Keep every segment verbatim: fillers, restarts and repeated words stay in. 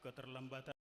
Keterlambatan.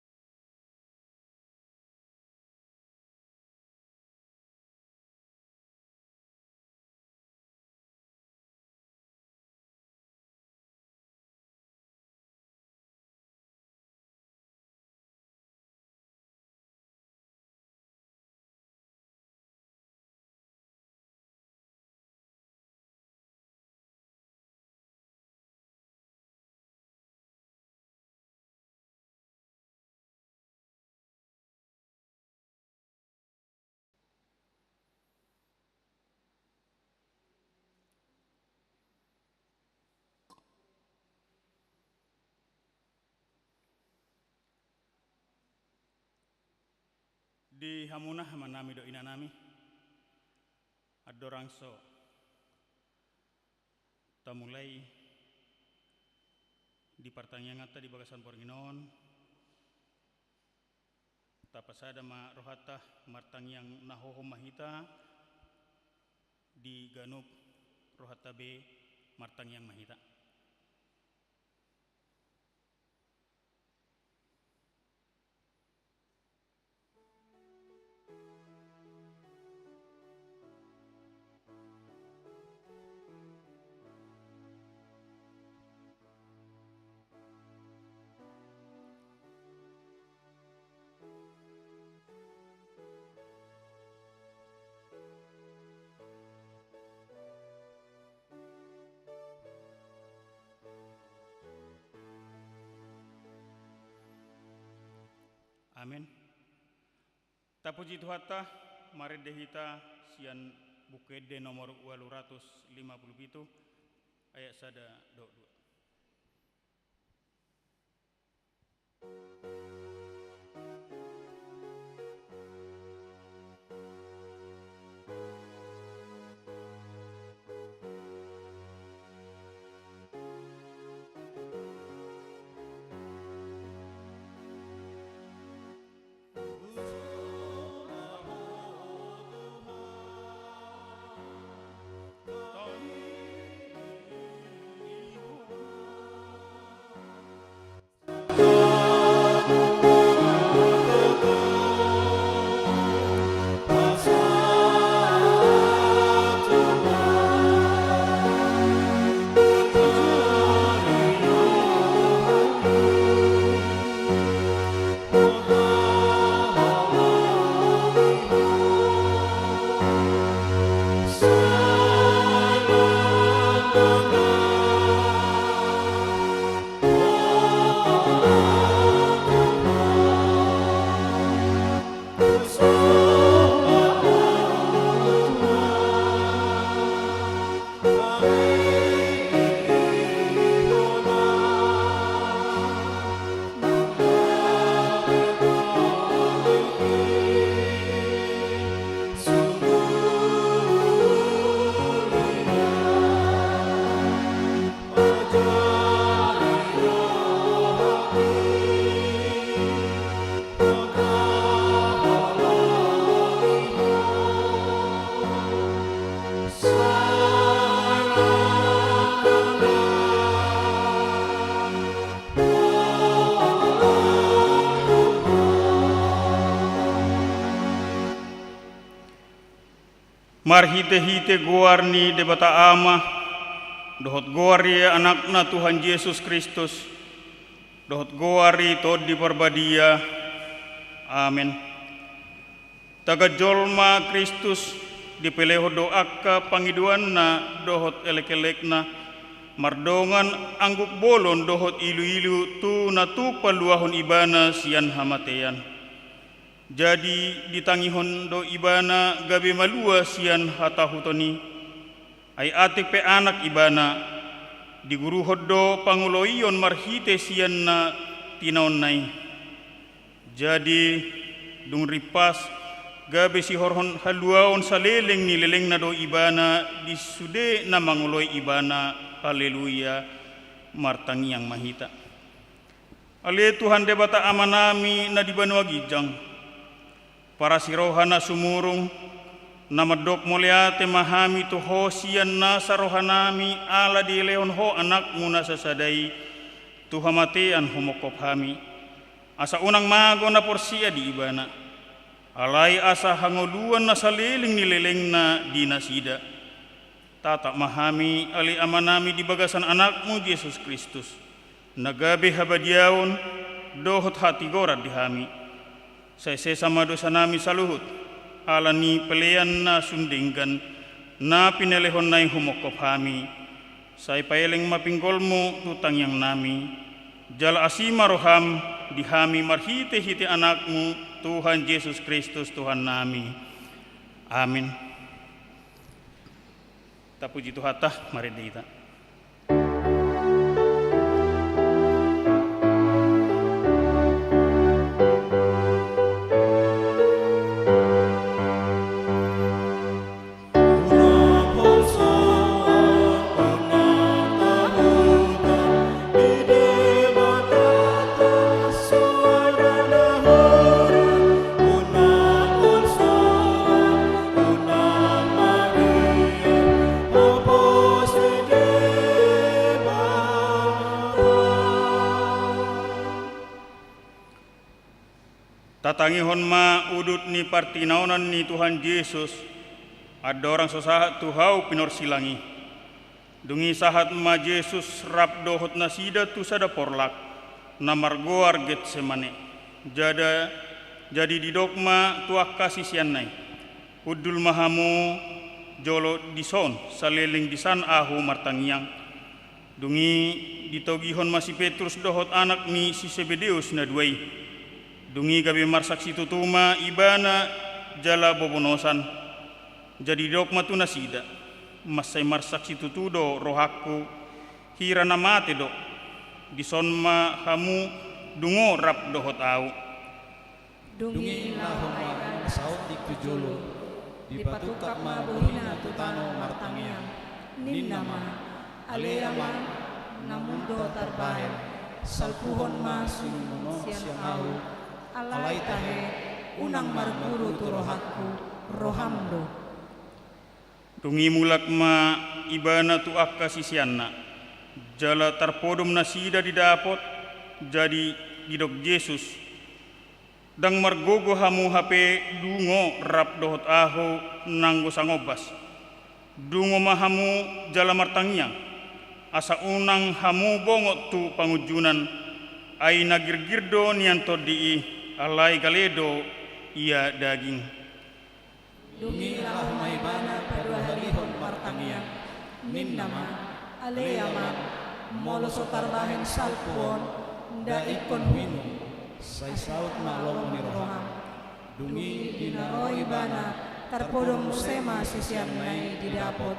Di hamuna amanami dohot inanami, andorang so tamulai di partangianganta di bagasan borngin on, tapasada ma rohanta, martangiang na hohom ma hita, di ganup rohanta be martangiang ma hita. Amen. Tapuji Tuhanta, marende hita sian Buku Ende nomor ualu ratus lima pulu pitu, ayat sada dohot dua. Marhitehite goar ni Debata Ama, dohot goar ni Anakna Tuhan Jesus Kristus, dohot goar ni Tondi Parbadia. Amen. Tagan jolma Kristus, dipelehon do angka pangidoanna dohot elekelekna, mardongan angguk bolon dohot iluilu tu na tuk paluahon Ibana sian hamatean. Jadi ditangihon do Ibana gabe malua sian hatahuton i. Ai atik pe anak Ibana, diguruhon do pangoloion marhite sian na tinaonna i. Jadi dung rimpas, gabe sihorhon haluaon saleleng ni lelengna do Ibana di sude na mangoloi Ibana. Haleluya. Martangiang ma hita. Ale Tuhan Debata Amanami na di banua ginjang, parasiroha na sumurung, na mandok mauliate ma hami tu Ho sian nasa rohanami ala dilehon Ho Anakmu na sasada i tu hamatean humongkop hami. Asa unang mago na porsea di Ibana, alai asa hangoluan na saleleng ni lelengna di nasida. Tatap ma hami, ale Amanami, di bagasan Anakmu Jesus Kristus, na gabe habadiaon dohot hatigoran di hami. Sai sesa ma dosanami saluhut, ala ni pelean na sun denggan, na pinalehonna i humongkop hami. Sai paeleng ma pinggolmu tu tangiangnami, jala asi ma roham di hami marhitehite Anakmu, Tuhan Jesus Kristus, Tuhannami. Amin. Tapuji Tuhanta, marende hita. Tatangihon ma udut ni partinaonan ni Tuhan Jesus, andorang so sahat tu hau pinorsilang i. Dung i sahat ma Jesus rap dohot nasida tu sada porlak, na margoar Getsemane. Jada, jadi didok ma tu angka siseanna i: Hundul ma hamu jolo dison, saleleng disan ahu martangiang. Dung i ditogihon ma si Petrus dohot anak ni si Sebedeus na dua i. Dung i gabe marsak situtu ma ibana jala bobonosan. Jadi didok ma tu nasida: Mansai marsak situtu do rohangku, hira na mate do. Dison ma hamu dungo rap dohot ahu. Dung i laho ma ibana saotik tu jolo, dipatungkap ma bohina tu tano martangiang. Ninna ma: Ale Ama, namun do tarbahen, salpuhon ma sinuman on sian ahu. Alai tahe, unang marguru tu rohangku, roham do. Dung i mulak ma ibana tu angka siseanna, jala tarpodom nasida didapot. Jadi didok Jesus: Ndang margogo hamu hape dungo rap dohot ahu nanggo sangombas. Dungo ma hamu jala martangiang, asa unang hamu bongot tu pangunjunan. Ai na girgir do nian tondi i, alai gale do ia daging. Dung i laho ma ibana paduahalihon martangiang. Ninna ma: Ale Ama, molo so tarbahen salpu on, nda ingkon huinum, sai saut ma lomo ni roham. Dung i di na ro ibana, tarpodom muse ma siseanna i didapot.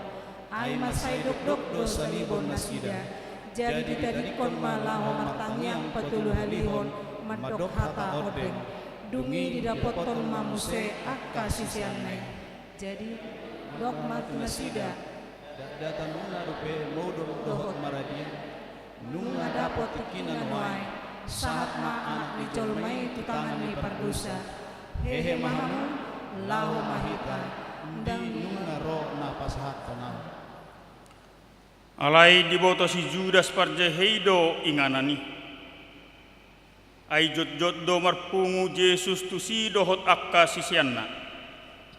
Ai mansai dokdok do salibon nasida. Jadi ditadingkon ma laho martangiang patoluhalihon mandok hata ondeng. Dung i didapothon ma muse angka siseanna i. Jadi didok ma tu nasida: Dakdanak nunga dope modom dohot maradian? Nunga dapot tingkina nuaeng, sahat ma Anak ni jolma i tu tangan ni pardosa. Hehe ma hamu, laho ma hita, ndang nunga ro na pasahathon ahu. Alai diboto si Judas Parjahei do inganan i. Ai jotjot do marpungu Jesus tusi dohot angka siseanna.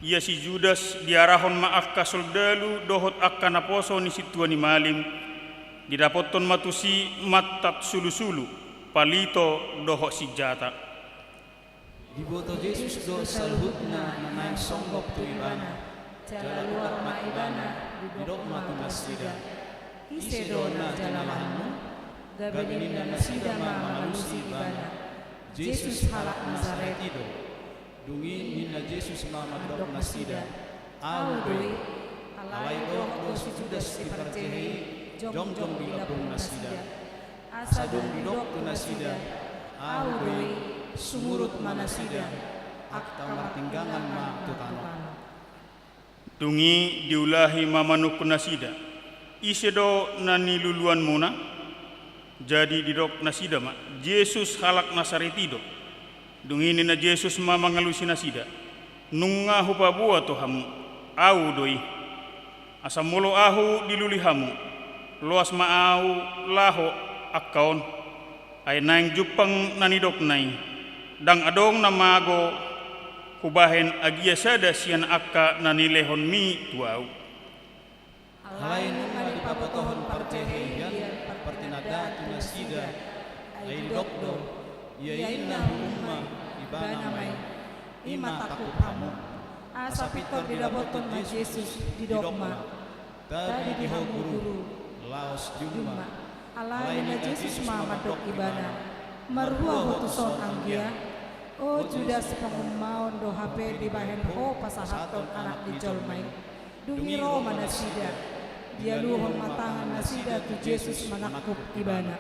Ia si Judas diarahon ma angka soldalu dohot angka naposo ni sintua ni malim. Didapothon ma tusi mantap sulusulu, palito dohot sinjata. Diboto Jesus do saluhutna na naeng songgop tu ibana. Jala luat ma ibana, didok ma tu nasida: Ise do na jinalahanmu? Gabe ninna nasida ma mangalusi ibana: Jesus halak Nasaret i do. Dung i ninna Jesus ma mandok nasida: Ahu do i. Alai dohot do si Judas si Parjahei i jongjong di lambung nasida. Asa dung didok tu nasida: Ahu do i, sumurut ma nasida, angka martinggangan ma tu tano. Dung i diulahi ma manungkun nasida: Ise do na niluluanmuna? Jadi didok nasida ma: Jesus halak Nasaret i do. Dung i ninna Jesus ma mangalusi nasida: Nunga hupaboa tu hamu, Ahu do i. Asa molo Ahu dilului hamu, loas ma Ahu laho angka on. Ai naeng jumpang na nidokna i, Ndang adong na mago hubahen agia sada sian angka na nilehonmi tu ahu. Alai nunga dipabotohon parjahaion partinandaan tu nasida, ai didok do: Ia inna huhut ma, ibana ma i. I ma tangkup hamu. Asa pintor didapothon ma Jesus, didok ma: Tabi di ho, Guru, laos jumma. Alai ninna Jesus ma mandok ibana: Marhua ho tuson anggia? O Judas, pangumaon do hape dibahen ho pasahathon Anak ni jolma i. Dung i ro ma nasida, dialuhon ma tangan nasida tu Jesus manangkup ibana.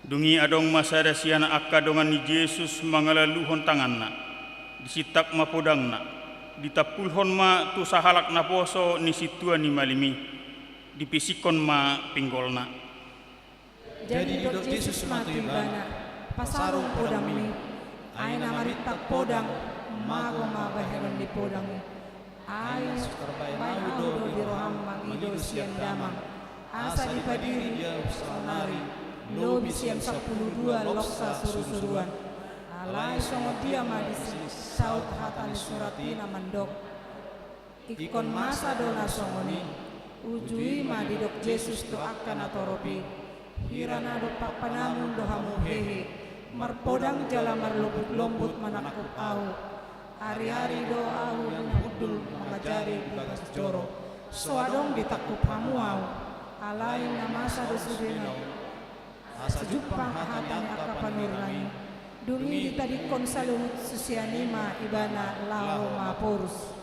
Dung i adong ma sada sian angka dongan ni Jesus mangalaluhon tanganna, disintak ma podangna, ditampulhon ma tu sahalak naposo ni sintua ni malim i, dipisikkon ma pinggolna. Jadi didok Jesus ma tu ibana: Pasarung podangmi. Ai na marintak podang, mago ma bahenon ni podang i. Ai so tarbahen ahu do di roham mangido sian damang, asa dipadiri di ahu saonari lobi sian sampulu dua loksa surusuruan? Alai songon dia ma disi saut hata ni surat i na mandok: Ingkon masa do na songon i. Uju i ma didok Jesus tu angka natorop i: Hira na dompak panamun do hamu hehe, marpodang jala marlombutlombut manangkup ahu. Ariari do ahu na hundul mangajari di bagas joro, so adong ditangkup hamu ahu. Alai na masa do sudena on, asa jumpang hata ni angka panurirang i. Dung i ditadingkon saluhut sisean i ma ibana laho maporus.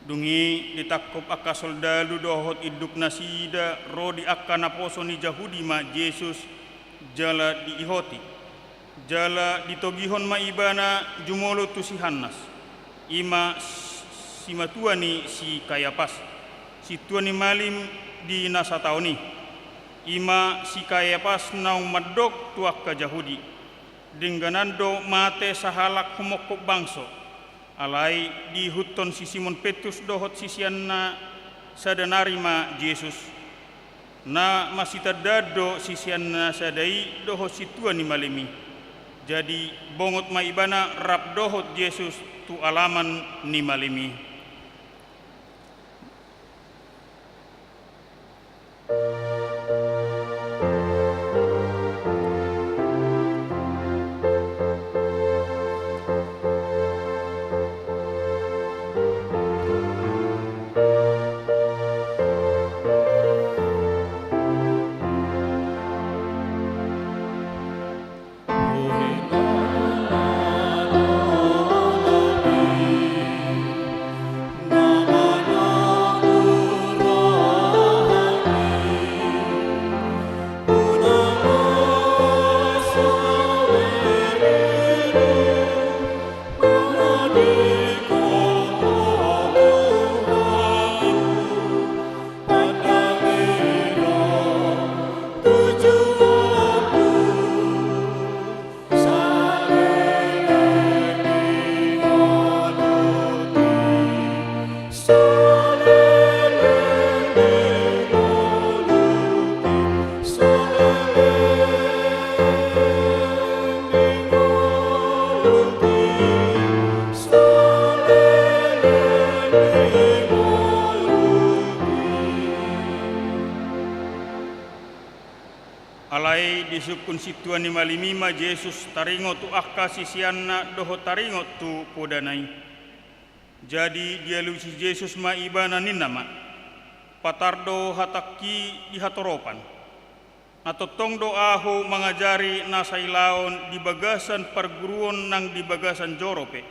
Dung i ditangkup angka soldalu dohot induk nasida ro di angka naposo ni Jahudi ma Jesus, jala diihoti. Jala ditogihon ma ibana jumolo tu si Hannas, i ma s-, simatua ni si Kayapas, sintua ni malim di na sataon i. I ma si Kayapas naung mandok tu angka Jahudi: Dengganan do mate sahalak humongkop bangso. Alai diihuthon si Simon Petrus dohot siseanna sada nari ma Jesus. Na marsitandaan do siseanna sada i dohot sintua ni malim i. Jadi bongot ma ibana rap dohot Jesus tu alaman ni malim i. Alai disungkun sintua ni malim i ma Jesus taringot tu angka siseanna dohot taringot tu podana i. Jadi dialusi Jesus ma ibana ninna ma: Patar do hatangki di hatoropan. Na tongtong do ahu mangajari na sailaon di bagasan parguruon nang di bagasan joro pe,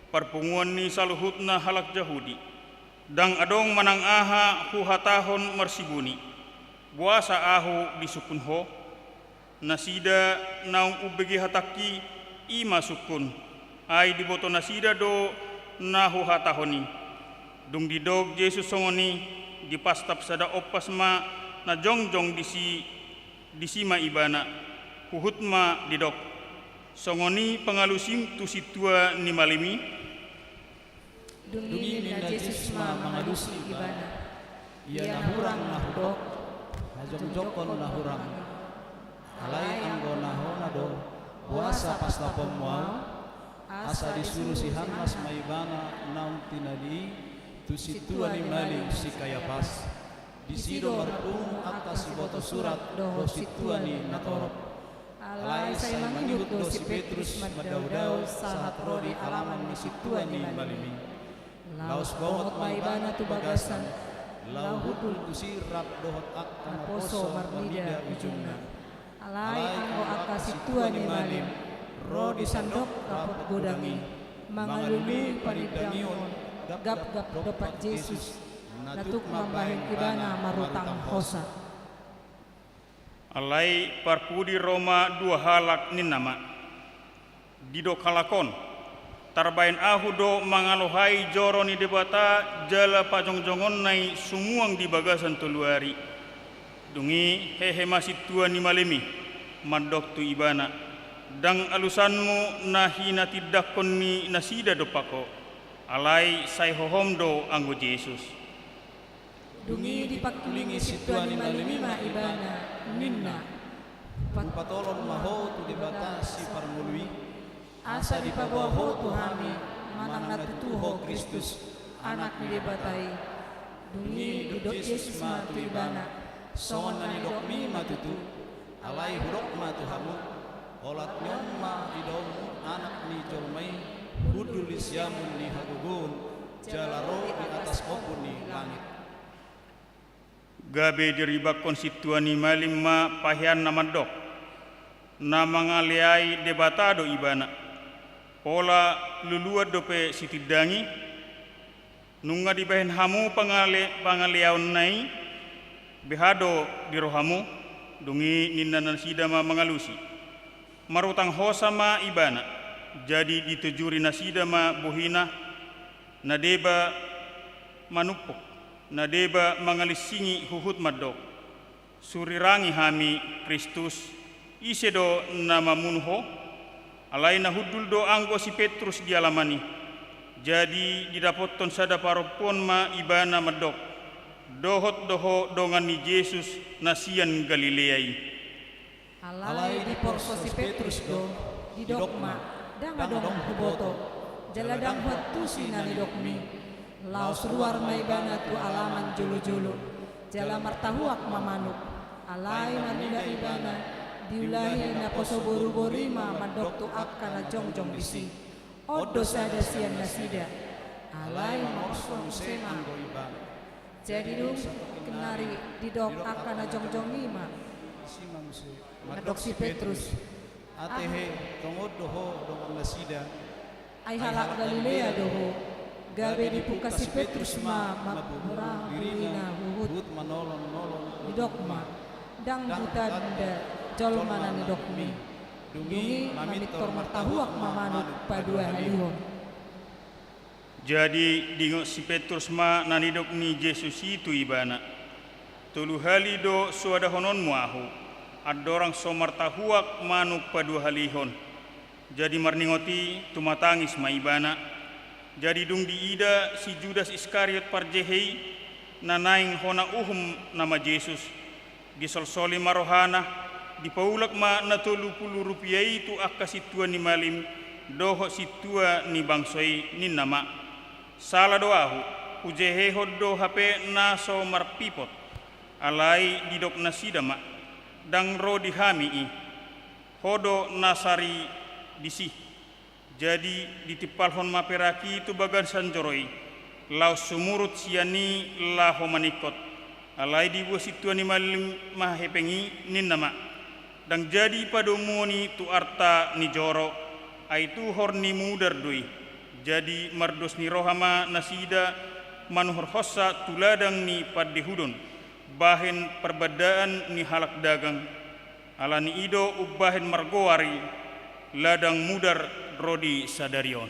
parpunguan ni saluhutna halak Jahudi. Ndang adong manang aha huhatahon marsibuni. Boasa ahu disungkun ho? Nasida naung umbege hatangki, i ma sungkun, ai diboto nasida do na huhatahon i. Dung didok Jesus songon i, dipastap sada ompas ma na jongjong disi, disi ma ibana, huhut ma didok: Songon i pangalusim tu sintua ni malim i? Dung i ninna Jesus ma mangalusi ibana: Ia na hurang na hudok, hajongjongkon na hurang. Alai anggo na hona do, Boasa pastaponmu ahu? Asa disuru si Hannas ma ibana naung tinadingkon i tu sintua ni malim si Kayapas. Disi do marpungu angka siboto surat dohot sintua ni natorop. Alai sai mangihut do si Petrus mandao-dao sahat ro di alaman ni sintua ni malim i. Laos bongot ma ibana tu bagasan, laho hundul tusi rap dohot angka naposo marnida ujungna. Alai anggo angka sintua ni malim ro di sandok dapot godang i, mangalului panindangion gapgap dompak Jesus, na tuk mambahen ibana marutang hosa. Alai parpudi ro ma dua halak, ninna ma: Didok halak on: Tarbahen ahu do mangalohai joro ni Debata jala pajongjongonna i sumuang di bagasan tolu ari. Dung i hehe ma sintua ni malim i, mandok tu ibana: Ndang alusanmu na hinatindangkon ni nasida dompak ho, alai sai hohom do anggo Jesus. Dung i dipangkulingi sintua ni malim i ma ibana, ninna: Hupatolon ma ho tu Debata Siparngolu i, asa dipaboa ho tu hami manang na tutu ho Kristus, Anak ni Debata i. Dung i didok Jesus ma tu ibana: Songon na nidokmi ma tutu. Alai hudok ma tu hamu: Olat ni on ma idaonmu Anak ni jolma i hundul di siamun ni hagogoon jala ro di atas ombun ni langit. Gabe diribanghon sintua ni malim ma paheanna, mandok: Na mangaleai Debata do ibana. Pola luluan dope sitindangi? Nunga dibahen hamu pangale-, pangaleaonna i, beha do di rohamu? Dung i ninna nasida ma mangalusi: Marutang hosa ma ibana. Jadi ditojuri nasida ma bohina, na deba manumpuk, na deba mangalinsingi huhut, mandok: Surirangi hami, Kristus, ise do na mamunu ho? Alai na hundul do anggo si Petrus di alaman i. Jadi didapothon sada parompuon ma ibana, mandok: Dohot do ho dongan ni Jesus na sian Galilea i. Alai diporso si Petrus do, didok ma: Ndang adong huboto, jala ndang huantusi na nidokmi. Laos ruar ma ibana tu alaman jolo-jolo, jala martahuak ma manuk. Alai marnida ibana, diulahi naposo boruboru i ma mandok tu angka na jongjong disi: On do sada sian nasida. Alai mamorsong muse ma. Jadi dung songon nari didok angka na jongjong i ma, mandok si Petrus: Atehe, tongon do ho dongan nasida. Ai halak Galilea do ho. Gabe dipungka si Petrus ma mamburang dirina huhut, didok ma: Ndang hutanda jolma na nidokmi. Dung i mamintor martahuak ma manuk paduahalihon. Jadi diingot si Petrus ma na nidok ni Jesus i tu ibana: Tolu hali do soadahononmu ahu, andorang so martahuak manuk paduahalihon. Jadi marningot i tumatangis ma ibana. Jadi dung diida si Judas Iskariot parjehe i, na naeng hona uhum nama Jesus, disolsoli ma rohana, dipaulak ma na tolu pulu rupia i tu angka sintua ni malim dohot sintua ni bangso i, ninna ma: Sala do ahu, hujehehon do hape na so marpipot. Alai didok nasida ma: Ndang ro di hami i. Ho do na sari disi. Jadi ditimpalhon ma perak i tu bagasan joro i, laos sumurut sian i laho maningkot. Alai diboan sintua ni malim ma hepeng i, ninna ma: Ndang jadi padomuon i tu arta ni joro, ai tuhor ni mudar do i. Jadi mardos ni roha ma nasida manuhorhonsa tu ladang ni pandehudon, bahen parbandaan ni halak dagang. Ala ni i do umbahen margoar i Ladang Mudar ro di sadari on.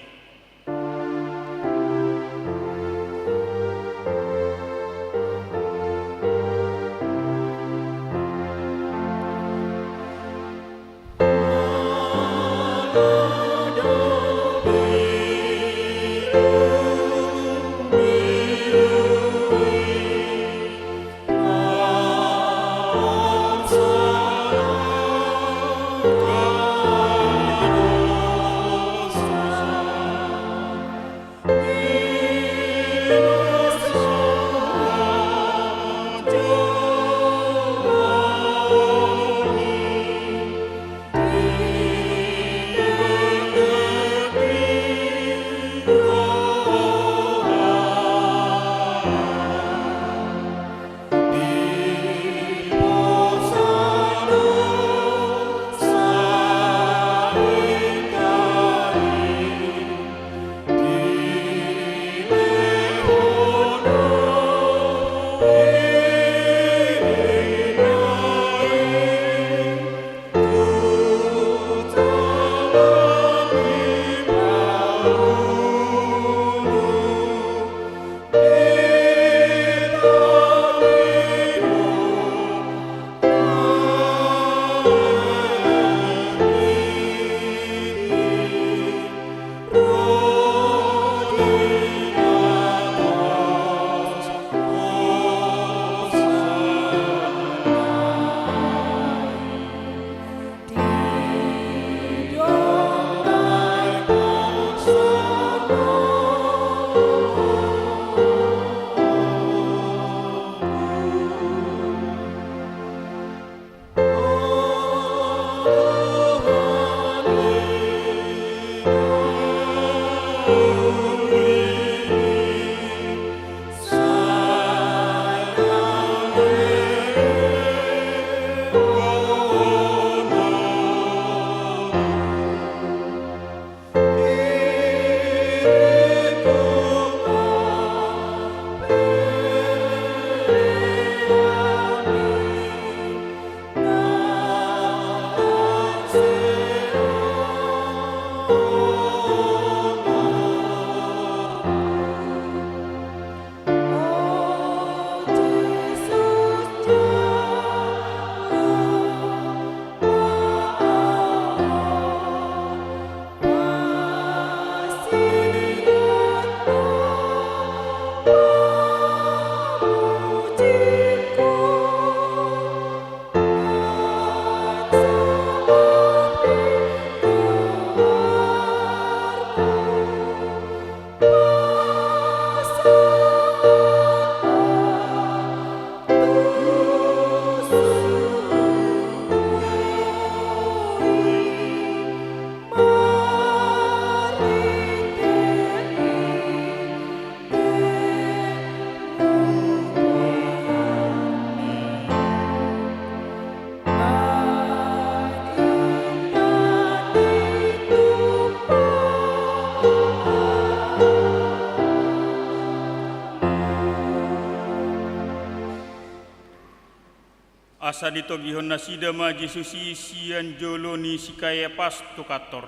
Asa ditogihon nasida ma Jesus i sian jolo ni si Kayapas tu kantor.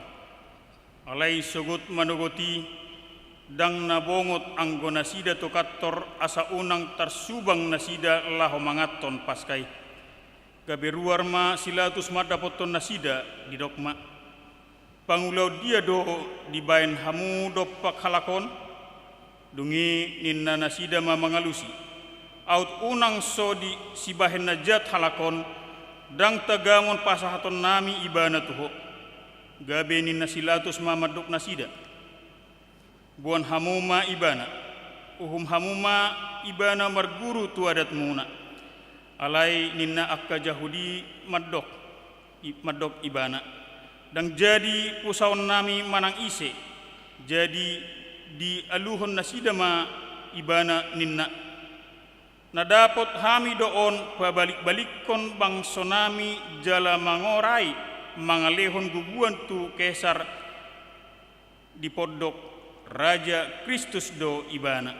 Alai sogot manogot i, ndang na bongot anggo nasida tu kantor asa unang tarsubang nasida laho manganhon Paska i. Gabe ruar ma si Latus mandapothon nasida, didok ma: Pangulaon dia do dibahen hamu dompak halak on? Dung i ninna nasida ma mangalusi: Aut unang so di sibahen na jat halak on, ndang tagamon pasahatonnami ibana tu ho. Gabe ninna si Latus ma mandok nasida: Boan hamu ma ibana, uhum hamu ma ibana marguru tu adatmuna. Alai ninna angka Jahudi mandok, i-, mandok ibana: Ndang jadi pusaonnami manang ise. Jadi dialuhon nasida ma ibana, ninna: Na dapot hami do on pabalik-balikkon bangsonami jala mangorai mangalehon guguan tu Kesar, dipondok Raja Kristus do ibana.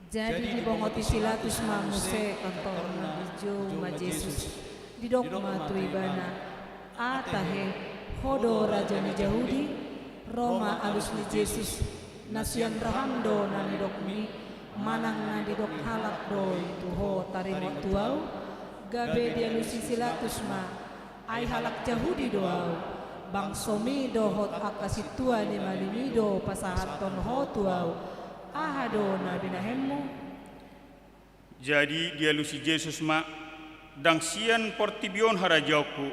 Jadi dibongoti si Latus ma muse kantorna, dijou ma Jesus. Didok ma tu ibana: Aha tahe, ho do raja ni Jahudi? Ro ma alus ni Jesus: Na sian roham do na nidokmi, manang na nidok halak do i tu ho taringot tu ahu? Gabe dialusi si Latus ma: Ai halak Jahudi do ahu, bangsomi dohot angka sintua ni malim i do pasahathon ho tu ahu. Aha do na binahenmu? Jadi dialusi Jesus ma: Ndang sian portibi on harajaonku.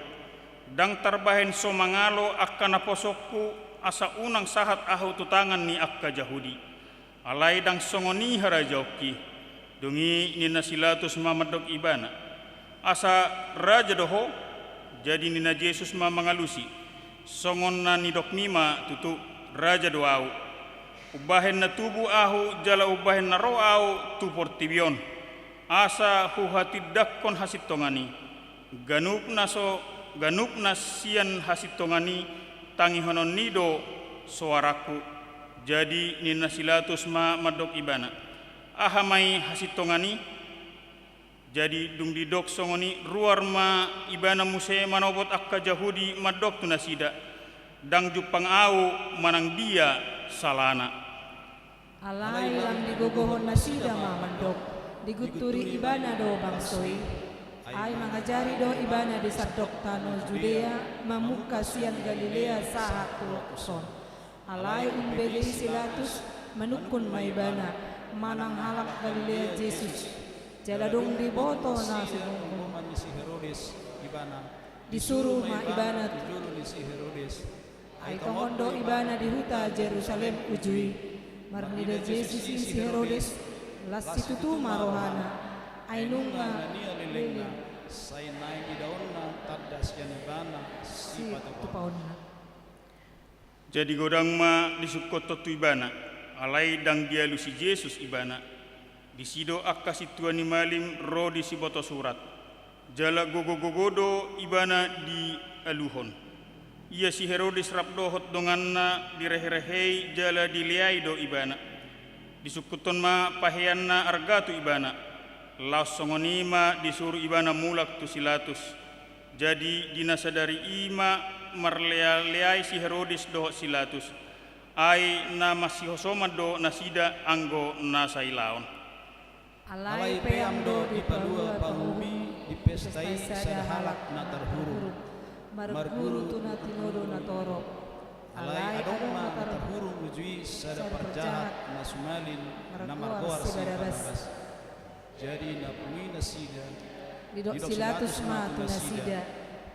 Ndang tarbahen so mangalo angka naposongku, asa unang sahat ahu tu tangan ni angka Jahudi. Alai ndang songon i harajaonki. Dung i ninna si Latus ma mandok ibana: Asa raja do ho? Jadi ninna Jesus ma mangalusi: Songon na nidokmi ma tutu, raja do ahu. Umbahen na tubu ahu jala umbahen na ro ahu tu portibi on, asa huhatindangkon hasintongan i. Ganup na so, ganup na sian hasintongan i tangihononni do soarangku. Jadi ninna si Latus ma mandok ibana: Aha ma i hasintongan i? Jadi dung didok songon i, ruar ma ibana muse manopot angka Jahudi, mandok tu nasida: Ndang jumpang ahu manang dia salana. Alai lam digogohon nasida ma mandok: Digunturi ibana do bangso i. Ai mangajari do ibana di sandok tano Judea, mamungka sian Galilea sahat tu lokus on. Alai umbege i si Latus, manungkun ma ibana, manang halak Galilea Jesus. Jala dung diboto na sinungkun, disuru ma ibana tu jolo ni si Herodes. Ai tongon do ibana di huta Jerusalem uju i. Marnida Jesus i si Herodes, las situtu ma rohana. Ai nunga lelengna, sai naeng idaonna tanda sian ibana sipatupaonna. Jadi godang ma disungkunhon tu ibana, alai ndang dialusi Jesus ibana. Disi do angka sintua ni malim ro di siboto surat, jala gogo-gogo do ibana dialuhon. Ia si Herodes rap dohot donganna direhe-rehei jala dileai do ibana. Disungkunhon ma paheanna arga tu ibana. Laos songon i ma disuru ibana mulak tu si Latus. Jadi di na sadari i ma marlea-leai si Herodes dohot si Latus. Ai na masihosoman do nasida anggo na sailaon. Alai peam do dipalua panguhumi di pesta i sada halak na tarhurung, marguru tu na tinodo natorop. Alai adong ma na tarhurung uju i sada parjahat na sumalin, na margoar si Barabas. Jadi na pungu i nasida. Didok si Latus ma tu nasida: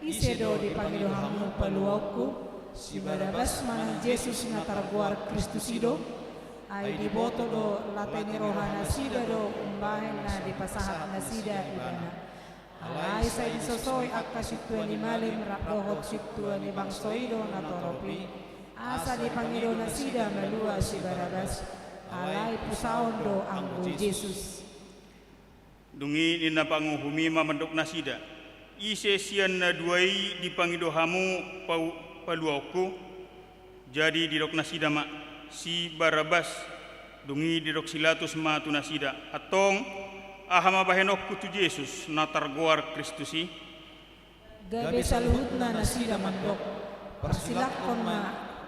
Ise do dipangido hamu paluaonku? Si Barabas manang Jesus na targoar Kristus i do? Ai diboto do, late ni roha nasida do umbahen na dipasahat nasida ibana. Alai sai disosoi angka sintua ni malim rap dohot sintua ni bangso i do natorop i, asa dipangido nasida malua si Barabas, alai pusaon do anggo Jesus. Dung i ninna panguhumi ma mandok nasida: Ise sian na dua i dipangido hamu pau-, paluaonku? Jadi didok nasida ma: Si Barabas. Dung i didok si Latus ma tu nasida: Antong, Aha ma bahenonku tu Jesus, na targoar Kristus i? Gabe saluhutna nasida mandok: Parsilangkon ma,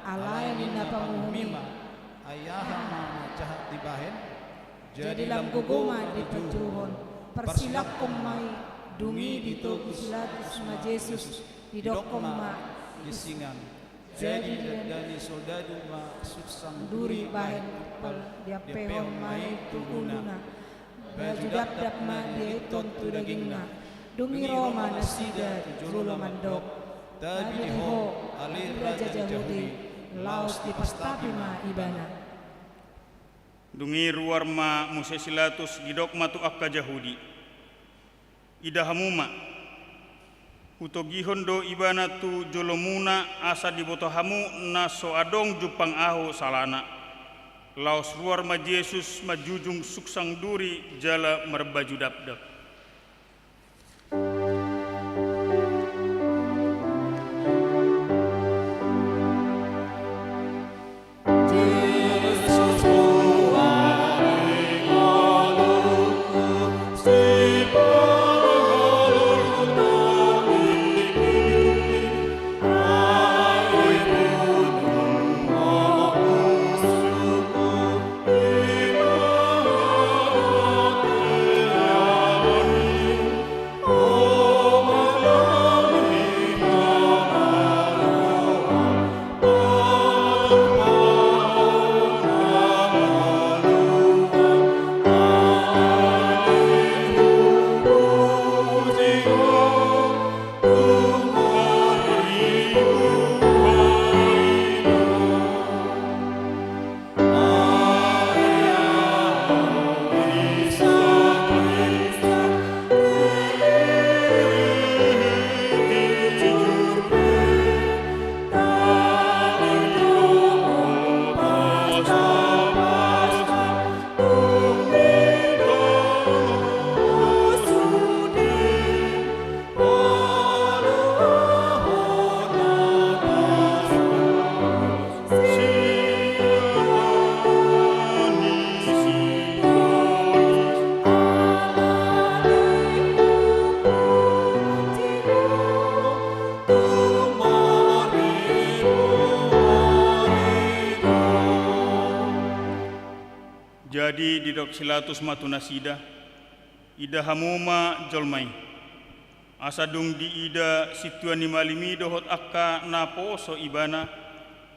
alai ninna panguhumi ma. Ai aha ma na jahat dibahen? Jadi lam gogo ma dipanjouhon. Parsilangkon ma i. Dung i ditogu si Pilatus ma Jesus, didokkon ma: Ginsingan. Jadi didandani soldadu ma suksang duri bahen, diampehon ma i tu uluna. Baju dapdap ma diaithon tu dagingna. Dung i ro ma nasida tu jolo mandok: Tabi di ho, ale raja Jahudi! Laos dipastapi ma ibana. Dung i ruar ma muse si Pilatus, didok ma tu angka Jahudi: Ida hamu ma, hutogihon do ibana tu jolomuna, asa diboto hamu na so adong jumpang ahu salana. Laos ruar ma Jesus manjujung suksang duri jala marbaju dapdap. Jadi didok si Pilatus ma tu nasida: Ida hamu ma jolma i. Asa dung diida sintua ni malim i dohot angka na poso ibana,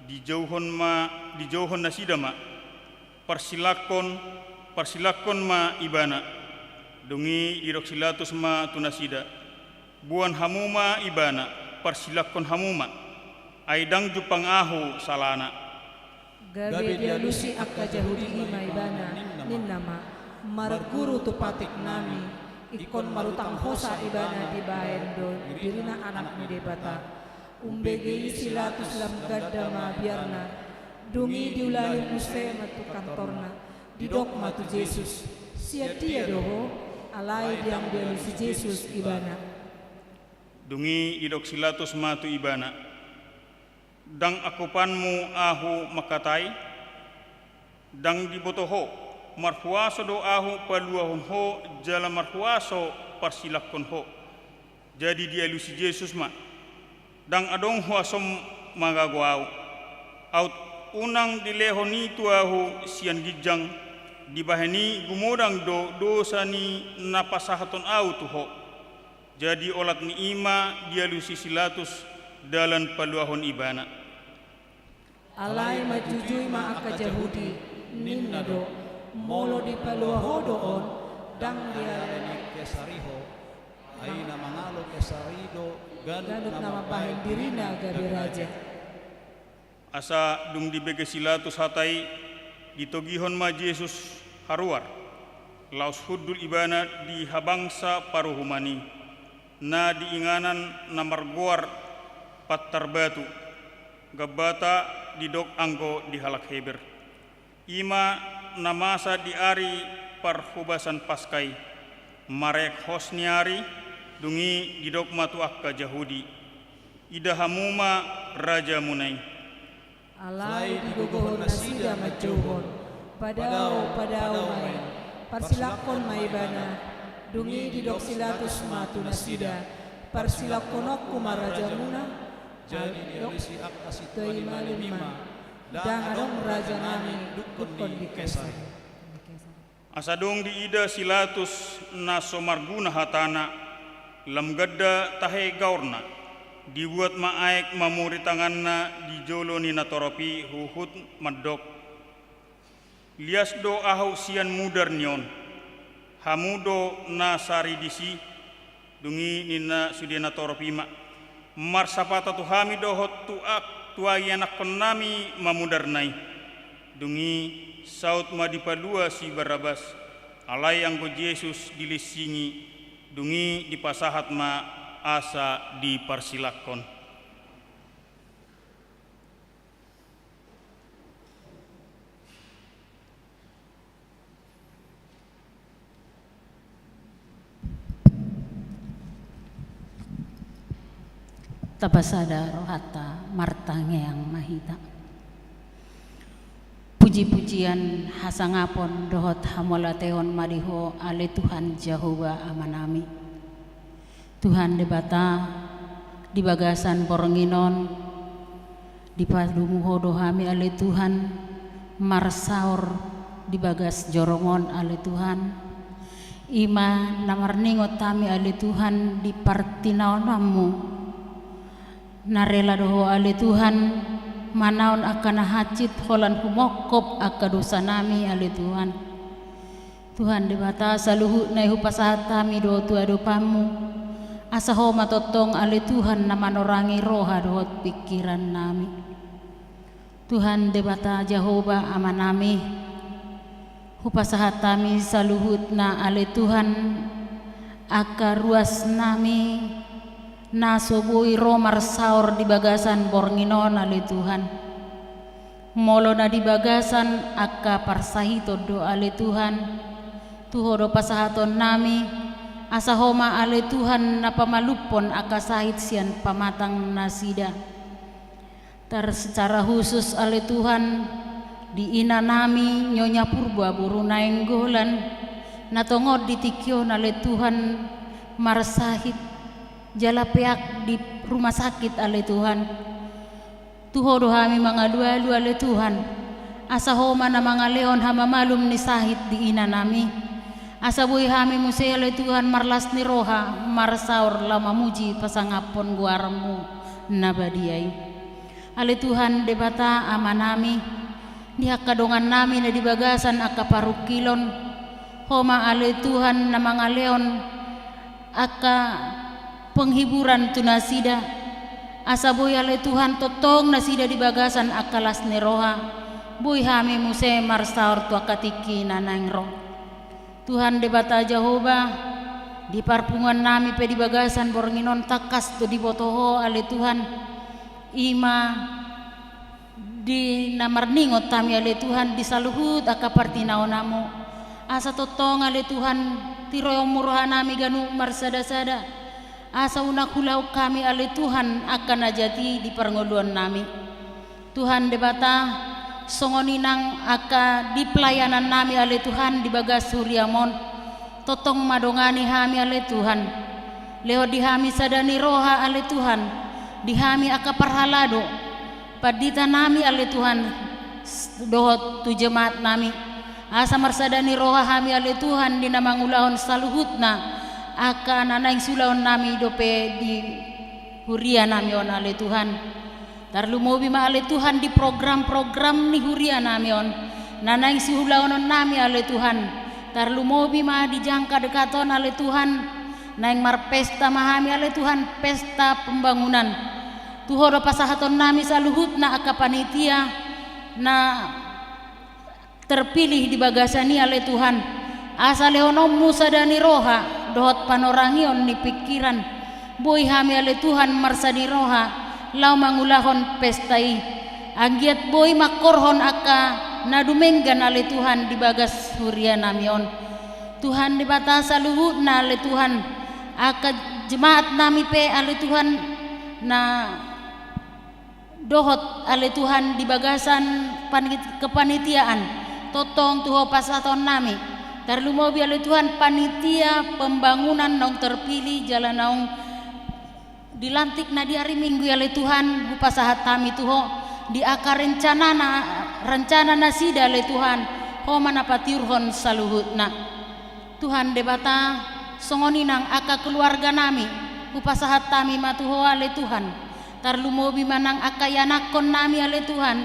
dijouhon ma, dijouhon nasida ma: Parsilangkon, parsilangkon ma ibana. Dung i didok si Pilatus ma tu nasida: Boan hamu ma ibana, parsilangkon hamu ma, ai ndang jumpang ahu salana. Gabe dialusi angka Jahudi i ma ibana, ninna ma: Marguru tu patik nami, ingkon marutang hosa ibana dibahen do dirina Anak ni Debata. Umbege i si Pilatus lam ganda ma biarna. Dung i diulahi muse ma tu kantorna. Didok ma tu Jesus: Sian dia do ho? Alai ndang dialusi Jesus ibana. Dung i didok si Pilatus ma tu ibana: Ndang angkupanmu ahu mangkatai? Ndang diboto ho, marhuaso do ahu paluahon ho jala marhuaso parsilangkon ho? Jadi dialusi Jesus ma: Ndang adong huasom mangago ahu. Aut unang dilehon i tu ahu sian ginjang, dibahen i gumodang do dosa ni na pasahathon ahu tu ho. Jadi olat ni i ma dialusi si Pilatus dalan paluahon ibana. Alai manjujui ma angka Jahudi, ninna do: Molo dipaluah ho do on, ndang dialani Kesar i ho. Ai na mangalo Kesar i do ganup na mambahen dirina gabe raja. Asa dung dibege si Pilatus hata i, ditogihon ma Jesus haruar, laos hundul ibana di habangsa paruhuman i, na di inganan na margoar Pantar Batu, Gabata didok anggo di halak Heber. I ma na masa di ari parhobasan Paska i, marek hos ni ari. Dung i didok ma tu angka Jahudi: Ida hamu ma rajamuna i. Alai digogohon nasida manjouhon: Padao, padao ma i. Parsilangkon ma ibana. Dung i didok si Latus ma tu nasida: Parsilangkononku ma rajamuna. Jadi dialisi angka sintua lima lima: Ndang adong rajanami dungkon di Kesar. Asa dung diida si Latus na so marguna hatana, lam ganda tahe gaorna, dibuat ma aek mamori tanganna di jolo ni natorop i huhut mandok: Lias do ahu sian mudar ni on. Hamu do na sari disi? Dung i ninna sude natorop i ma: Marsapata tu hami dohot tu ak-, tu ianakkonnami ma mudarna i. Dung i saut ma dipalua si Barabas, alai anggo Jesus dilinsingi. Dung i dipasahat ma asa diparsilangkon. Tapasada rohanta, martangiang ma hita. Puji-pujian, hasangapon dohot hamauliateon ma di Ho, ale Tuhan Jahowa Amanami. Tuhan Debata, di bagasan borngin on, dipadomu Ho do hami ale Tuhan, marsaor di bagas jorong on ale Tuhan. I ma na marningot hami ale Tuhan di partinaonanmu. Na rela do Ho ale Tuhan, manaon angka na hansit holan humongkop angka dosanami ale Tuhan. Tuhan Debata, saluhutna i hupasahat hami do tu adopanmu, asa Ho ma tongtong ale Tuhan na manorangi roha dohot pingkirannami. Tuhan Debata Jahowa Amanami, hupasahat hami saluhutna ale Tuhan, angka ruasnami, na so boi ro marsaor di bagasan borngin on ale Tuhan. Molo na di bagasan angka parsahiton do ale Tuhan, tu Ho do pasahatonnami, asa Ho ma ale Tuhan na pamalumhon angka sahit sian pamatang nasida. Tar secara khusus ale Tuhan, di inanami Nyonya Purba boru Nainggolan, na tongon di tingki on ale Tuhan, marsahit jala peak di rumah sakit ale Tuhan. Tu Ho do hami mangalualu ale Tuhan, asa Ho ma na mangalehon hamamalum ni sahit di inanami. Asa boi hami muse ale Tuhan marlas ni roha, marsaor laho mamuji pasangaphon goarmu na badia i. Ale Tuhan Debata Amanami, di angka dongannami na di bagasan angka parungkilon, Ho ma ale Tuhan na mangalehon angka penghiburan tu nasida, asa boi ale Tuhan tongtong nasida di bagasan angka las ni roha, boi hami muse marsaor tu angka tingki na naeng ro. Tuhan Debata Jahowa, di parpunguannami pe di bagasan borngin on tangkas do diboto Ho ale Tuhan, i ma di na marningot hami ale Tuhan di saluhut angka partinaonanmu. Asa tongtong ale Tuhan, tiroionmu rohanami ganup marsadasada. Asa unang hulaon hami ale Tuhan angka na jat i di parngoluonnami. Tuhan Debata, songon i nang angka di pelayanannami ale Tuhan di bagas huriam on. Tongtong ma dongani hami ale Tuhan. Lehon di hami sada ni roha ale Tuhan, di hami angka parhalado, panditanami ale Tuhan, s-, dohot tu jemaatnami. Asa marsada ni roha hami ale Tuhan di na mangulahon saluhutna angka na naeng siulaonnami dope di hurianami on ale Tuhan. Tarlumobi ma ale Tuhan di program-program ni hurianami on na naeng siulaonnami ale Tuhan. Tarlumobi ma di jangka dekat on ale Tuhan, naeng marpesta ma hami ale Tuhan, pesta pembangunan. Tu Ho do pasahatonnami saluhutna angka panitia na terpilih di bagasan i ale Tuhan. Asa lehononmu sada ni roha dohot panorangion ni pingkiran. Boi hami ale Tuhan marsada ni roha laho mangulahon pesta i. Anggiat boi mangkorhon angka na dumenggan ale Tuhan di bagas hurianami on. Tuhan Debata saluhutna ale Tuhan, angka jemaatnami pe ale Tuhan na dohot ale Tuhan di bagasan panit-, kepanitiaan, tongtong tu Ho pasahatonnami. Tarlumobi ale Tuhan panitia pembangunan naung terpilih jala naung dilantik na di ari Minggu i ale Tuhan, hupasahat hami tu Ho, di angka rencanana, rencana nasida ale Tuhan, Ho ma na patiurhon saluhutna. Tuhan Debata, songon i nang angka keluarga nami, hupasahat hami ma tu Ho ale Tuhan. Tarlumobi ma nang angka ianakkon nami ale Tuhan,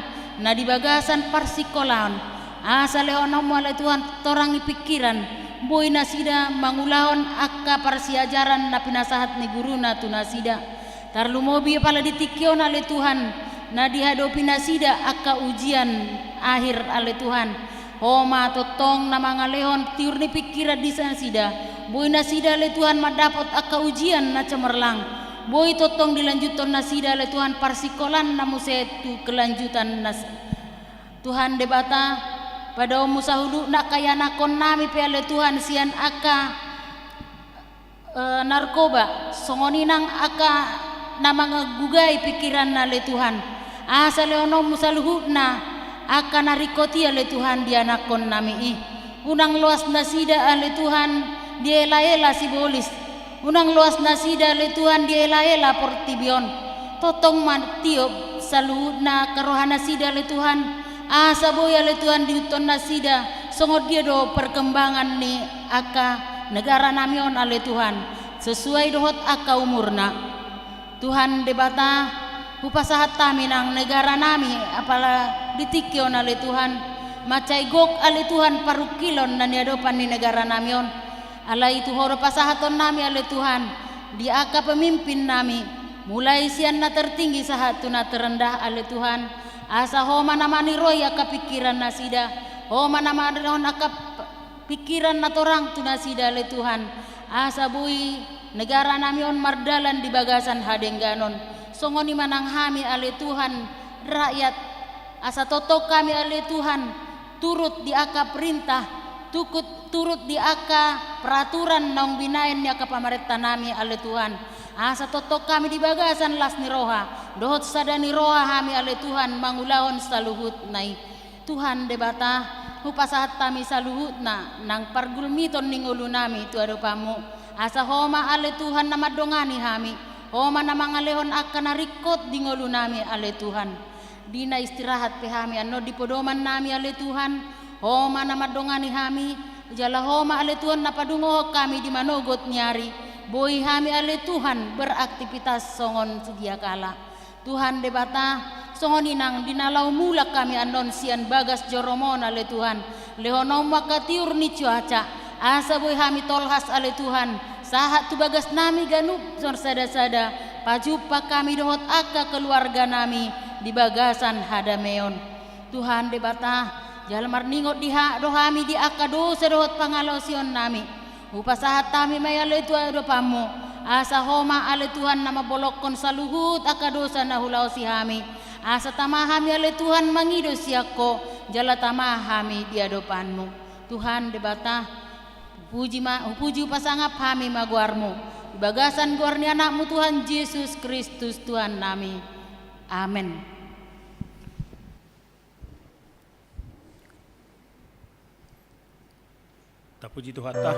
na di bagasan parsingkolaon. Asa lehononmu ale Tuhan torangi pingkiran, boi nasida mangulahon angka parsiajaran na pinasahat ni guruna tu nasida. Tarlumobi apala di tingki on ale Tuhan, na dihadopi nasida angka ujian akhir ale Tuhan. Ho ma tongtong na mangalehon tiur ni pingkiran di nasida. Boi nasida ale Tuhan mandapot angka ujian na cemerlang. Boi tongtong dilanjuthon nasida ale Tuhan parsingkolaan na muse tu kelanjutan nas-, Tuhan Debata, padaonmu saluhutna angka ianakkon nami pe ale Tuhan sian angka eh, narkoba, songon i nang angka na manggugai pingkiranna ale Tuhan. Asa lehononmu saluhutna angka na ringkot i ale Tuhan di ianakkon nami i. Unang loas nasida ale Tuhan dielaela sibolis. Unang loas nasida ale Tuhan dielaela portibi on. Tongtong ma tiop saluhutna angka roha nasida ale Tuhan. Asa boi ale Tuhan diihuthon nasida, songon dia do perkembangan ni angka negara nami on ale Tuhan, sesuai dohot angka umurna. Tuhan Debata, hupasahat hami nang negara nami, apala di tingki on ale Tuhan, mansai gok ale Tuhan parungkilon na niadopan ni negara nami on. Alai tu Ho do pasahaton nami ale Tuhan, di angka pemimpin nami, mulai sian na tertinggi sahat tu na terendah ale Tuhan, asa Ho ma na maniroi angka pingkiran nasida, Ho ma na maniroi angka p-, pingkiran na torang tu nasida ale Tuhan, asa boi negara nami on mardalan di bagasan hadengganon. Songon i ma nang hami ale Tuhan, rakyat, asa tongtong hami ale Tuhan, turut di angka perintah, tukut turut di angka peraturan naung binaen ni angka pamarenta nami ale Tuhan. Asa tongtong hami di bagasan las ni roha, dohot sada ni roha hami ale Tuhan mangulahon saluhutna i. Tuhan Debata, hupasahat hami saluhutna nang pargulmiton ni ngolu nami tu adopanmu. Asa Ho ma ale Tuhan na mandongani hami, Ho ma na mangalehon angka na ringkot di ngolu nami ale Tuhan. Di na istirahat pe hami annon di podoman nami ale Tuhan, Ho ma na mandongani hami, jala Ho ma ale Tuhan na padungohon hami di manogot ni ari, boi hami ale Tuhan beraktivitas songon sedia kala. Tuhan Debata, songon i nang di na laho mulak hami annon sian bagas jorom on ale Tuhan, lehononmu angka tiur ni cuaca, asa boi hami tolhas ale Tuhan, sahat tu bagas nami ganup marsada-sada, pajumpang hami dohot angka keluarga nami di bagasan hadameon. Tuhan Debata, jala marningot di ha-, do hami di angka dosa dohot pangalaosion nami. Hupasahat hami ma i ale Tuhan adopanmu, asa Ho ma ale Tuhan na mambolongkon saluhut angka dosa na hulaosi hami. Asa tama hami ale Tuhan mangido sian Ho, jala tama hami di adopanmu. Tuhan Debata, hupuji ma, hupuji hupasangap hami ma goarmu, di bagasan goar ni Anakmu Tuhan Jesus Kristus Tuhan nami. Amen. Tapuji Tuhanta.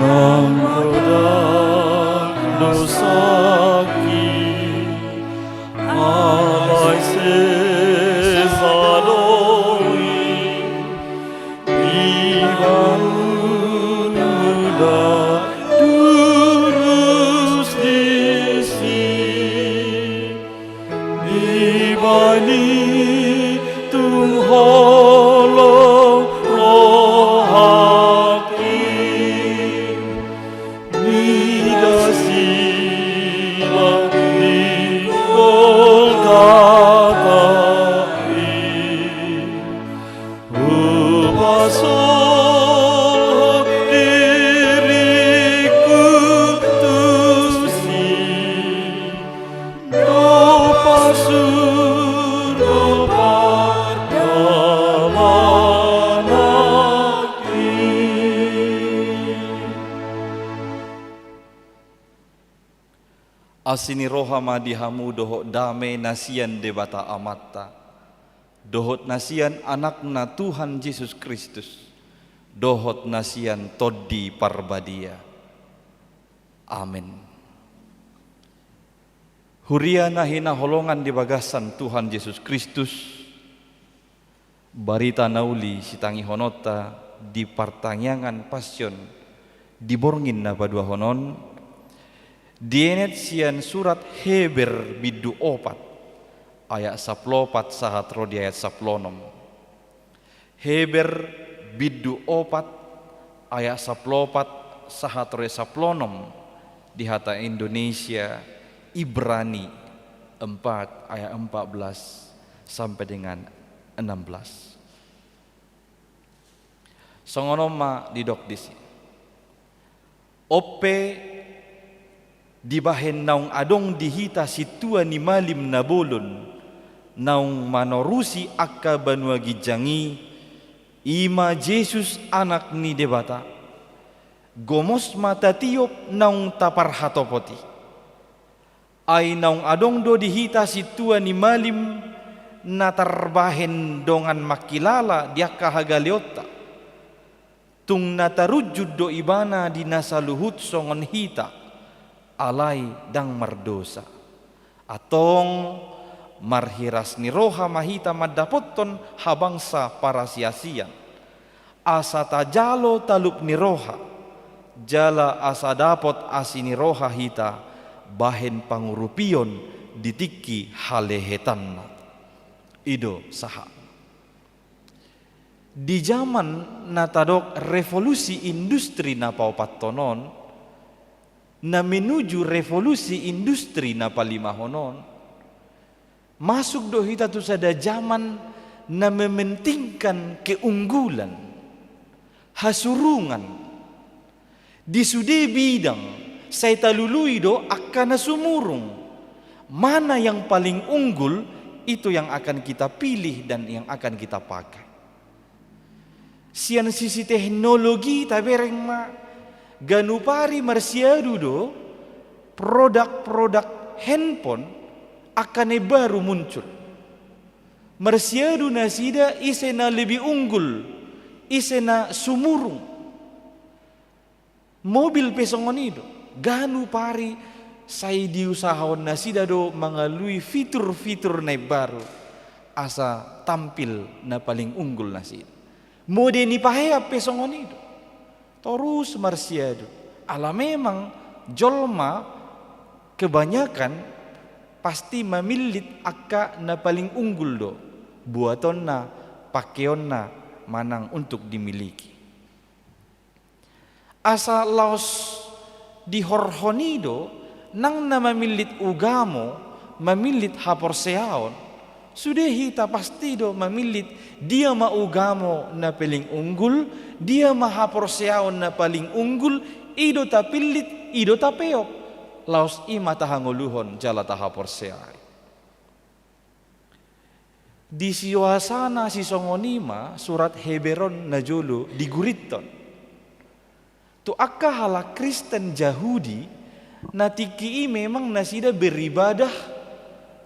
Nang godang dosangki, alai sesa do i, dibangun uda durus disi. Dibahen i tung holong rohangki, mida silang di Golgata i. Hupasahat diringku tusi, dob parsuru pardalanan i. Asi ni roha ma di hamu dohot dame na sian Debata Amanta, dohot na sian Anakna Tuhan Jesus Kristus, dohot na sian Tondi Parbadia. Amen. Huria na hinaholongan di bagasan Tuhan Jesus Kristus, barita na uli sitangihononta di partangiangan Passion di borngin na paduahon on, dienet sian surat Heber bindu opat, ayat sampulu opat sahat ro di ayat sampulu onom. Heber bindu opat, ayat sampulu opat sahat ro di sampulu onom, di hata Indonesia Ibrani empat ayat empat belas sampai dengan enam belas. Songon on ma didok disi. On pe, dibahen naung adong di hita sintua ni malim na bolon, naung manorusi angka banua ginjang i, i ma Jesus Anak ni Debata, gomos ma tatiop naung taparhatopot i. Ai naung adong do di hita sintua ni malim na tarbahen dongan mangkilala di angka hagaleonta. Tung na tarunjun do ibana di na saluhut songon hita, alai ndang mardosa. Antong, marhiras ni roha ma hita mandapothon habangsa parasiasian, asa tajalo talup ni roha, jala asa dapot asi ni roha hita bahen pangurupion di tingki halehetanna. I do sahat. Di jaman na tadok revolusi industri na paopathon on, na menuju revolusi industri na palimahon on, masuk do hita tu sada jaman na mementingkan keunggulan, hasurungan. Di sude bidang, sai talului do angka na sumurung. Mana yang paling unggul, itu yang akan kita pilih dan yang akan kita pakai. Sian sisi teknologi tabereng ma, ganup ari marsiadu do produk-produk handphone angka na imbaru muncul. Marsiadu nasida ise na lebih unggul, ise na sumurung. Mobil pe songon i do, ganup ari sai diusahahon nasida do mangalului fitur-fitur na imbaru, asa tampil na paling unggul nasida. Mode ni pahean pe songon i do. Torus marsiadu. Ala memang jolma kebanyakan pasti mamillit angka na paling unggul do, buatonna, pakeonna manang untuk dimiliki. Asa laos dihorhon i do, nang na mamillit ugamo, mamillit haporseaon, sude hita pasti do mamillit dia ma ugamo na paling unggul, dia ma haporseaon na paling unggul, i do tapillit, i do tapeop. Laos i ma tahangoluhon jala tahaporseai. Di suasana sisongon i ma surat Heber on na jolo digurithon. Tu angka halak Kristen Jahudi, na tingki i memang nasida beribadah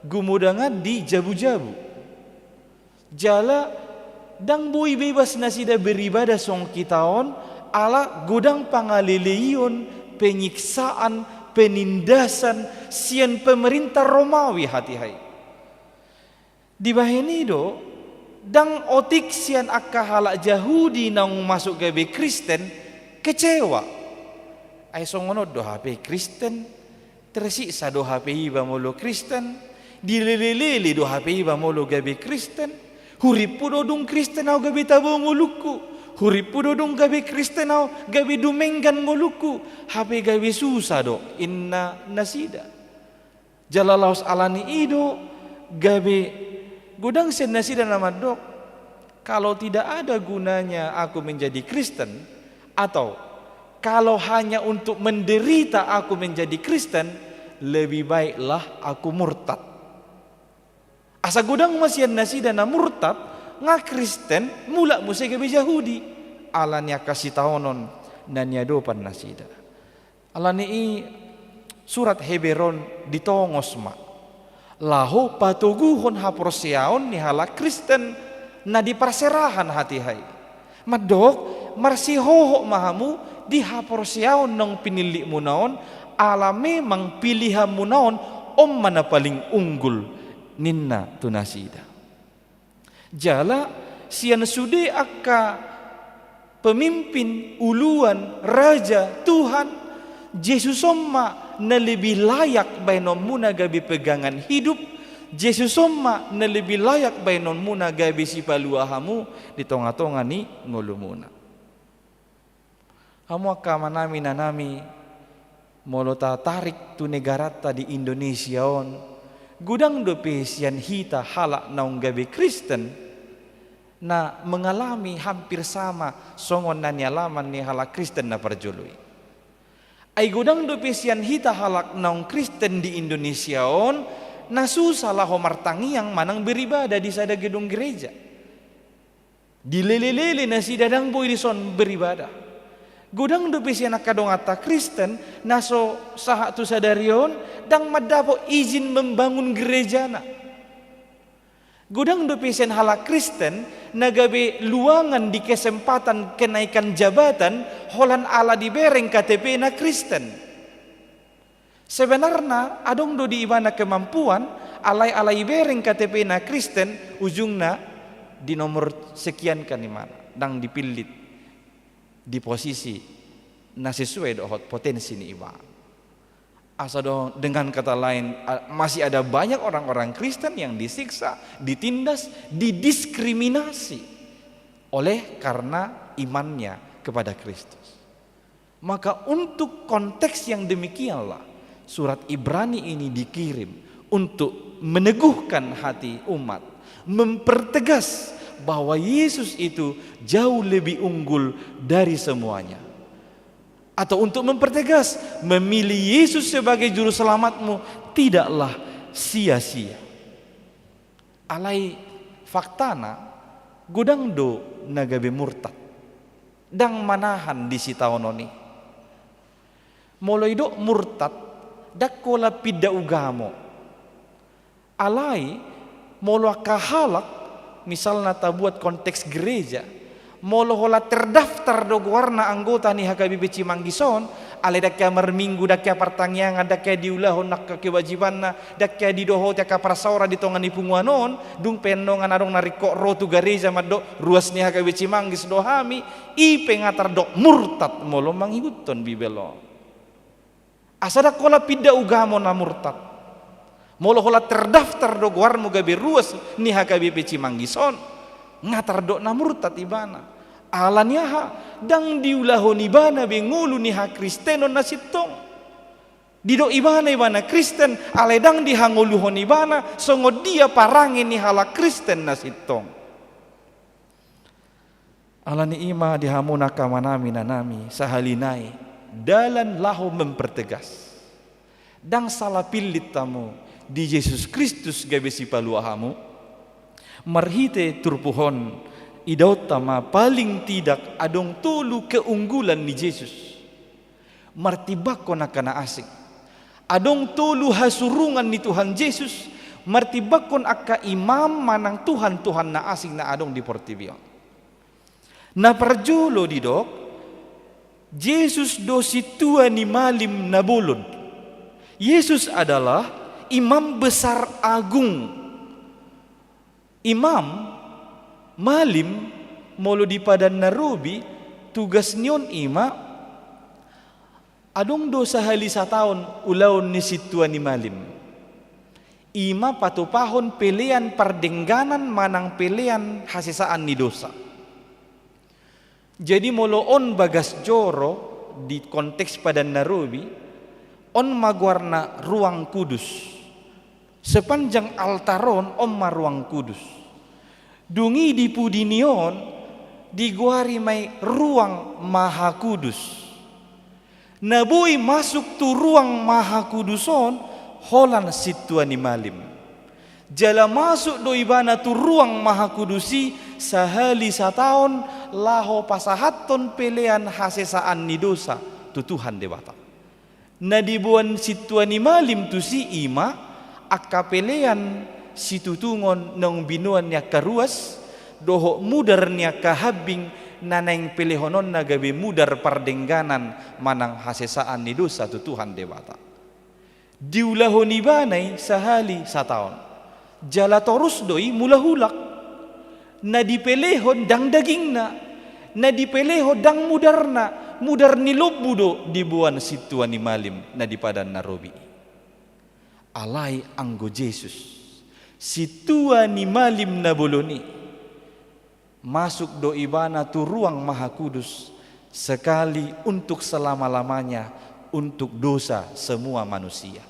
gumodangan di jabu-jabu. Jala ndang boi bebas nasida beribadah songon hita on, Ala godang pangaleleion, penyiksaan, penindasan sian pemerintah Romawi hatiha i. Dibahen i do, ndang otik sian angka halak Jahudi naung masuk gabe Kristen kecewa. Ai songon on do hape Kristen, tersiksa do hape iba molo Kristen, dilelelele do hape iba molo gabe Kristen. Hurimpu do dung Kristen ahu gabe tabo ngolungku. Hurimpu do dung gabe Kristen ahu gabe dumenggan ngolungku. Hape gabe susa do, inna nasida. Jala laos ala ni i do gabe godang sian nasida na mandok, kalau tidak ada gunanya aku menjadi Kristen, atau kalau hanya untuk menderita aku menjadi Kristen, lebih baiklah aku murtad. Asa godang ma sian nasida na murtad, nga Kristen, mulak muse gabe Jahudi. Ala ni angka sitaonon na niadopan nasida. Ala ni i surat Heber on ditongos ma laho patoguhon haporseaon ni halak Kristen na di parserahan hatiha i. Mandok, marsihohot ma hamu di haporseaon naung pinillitmuna on, ala memang pilihanmuna on, on ma na paling unggul, ninna tu nasida. Jala sian sude angka pemimpin, uluan, raja, Tuhan, Jesus on ma na lebih layak baenonmuna gabe pegangan hidup, Jesus on ma na lebih layak baenonmuna gabe sipalua hamu di tongatonga ni ngolumuna. Hamu angka amanami, inanami, molo tatarik tu negaranta di Indonesia on, godang dope sian hita halak naung gabe Kristen na mengalami hampir sama songon na nialaman ni halak Kristen na parjolo i. Ai godang dope sian hita halak naung Kristen di Indonesia on na susa laho martangiang manang beribadah di sada gedung gereja. Dilelelele nasida, ndang boi dison beribadah. Godang dope sian angka donganta Kristen na so sahat tu sadari on ndang mandapot izin membangun gerejana. Godang dope sian halak Kristen na gabe luangan di kesempatan kenaikan jabatan holan ala dibereng K T P-na Kristen. Sebenarna adong do di ibana kemampuan, alai ala ibereng K T P-na Kristen, ujungna di nomor sekian kan ibana, ndang dipillit di posisi na sesuai dohot potensi ni ibana. Asa do, dengan kata lain, a-, masih ada banyak orang-orang Kristen yang disiksa, ditindas, didiskriminasi oleh karena imannya kepada Kristus. Maka untuk konteks yang demikianlah surat Ibrani ini dikirim untuk meneguhkan hati umat, mempertegas bahwa Yesus itu jauh lebih unggul dari semuanya. Atau untuk mempertegas, memilih Yesus sebagai juru selamatmu tidaklah sia-sia. Alai faktana, godang do na gabe murtad. Ndang manahan di sitaonon i. Molo didok murtad, ndang holan pinda ugamo. Alai, molo angka halak, misalna tabuat konteks gereja, molo holan terdaftar do goarna anggota ni H K B P Cimanggis on, alai ndang hea marminggu, ndang hea partangiangan, ndang hea diulahon angka kewajibanna, ndang hea didohoti angka parsaoran di tonga ni punguan on, dung pe annon adong na ringkot ro tu gareja mandok ruas ni H K B P Cimanggis do hami, i pe nga tardok murtad molo mangihuthon Bibel on. Asa ndang holan pinda ugamo na murtad. Molo holan terdaftar do goarmu gabe ruas ni H K B P Cimanggis on, nga tardok na murtad ibana. Ala ni aha? Ndang diulahon ibana be ngolu ni hakristenon na sintong. Didok ibana, ibana Kristen, alai ndang dihangoluhon ibana songon dia parange ni halak Kristen na sintong. Ala ni i ma di hamu angka amanami, inanami, sahali nai dalan laho mempertegas. Ndang sala pillit hamu di Jesus Kristus gabe sipalua hamu. Marhite turpuk on, idaonta ma paling tidak adong tolu keunggulan ni Jesus. Martimbangkon angka na asing. Adong tolu hasurungan ni Tuhan Jesus, martimbangkon angka imam manang tuhan-tuhan na asing na adong di portibi on. Na parjolo didok, Jesus do sintua ni malim na bolon. Yesus adalah imam besar agung. Imam, malim, molo di Padan na Robi, tugas ni on ima, adong do sahali sataon ulaon ni sintua ni malim. Ima patupahon pelean pardengganan manang pelean hasesaan ni dosa. Jadi molo on bagas joro di konteks Padan na Robi, on ma goarna ruang kudus. Sepanjang altar on, on ma ruang kudus. Dung i di pudi ni on, digoari ma i ruang maha kudus. Na boi masuk tu ruang maha kudus on, holan sintua ni malim. Jala masuk do ibana tu ruang maha kudus i sahali sataon laho pasahathon pelean hasesaan ni dosa tu Tuhan Debata. Na diboan sintua ni malim tusi ima angka pelean situtungon naung binoan ni angka ruas, dohot mudar ni angka hambing na naeng pelehononna gabe mudar pardengganan manang hasesaan ni dosa tu Tuhan Debata. Diulahon ibana i sahali sataon. Jala torus do i mulak-ulak. Na dipelehon ndang dagingna, na dipelehon ndang mudarna, mudar ni lombu do diboan sintua ni malim na di Padan na Robi i. Alai anggo Jesus, sintua ni malim na bolon i, masuk do ibana tu ruang maha kudus sekali untuk selama-lamanya, untuk dosa semua manusia.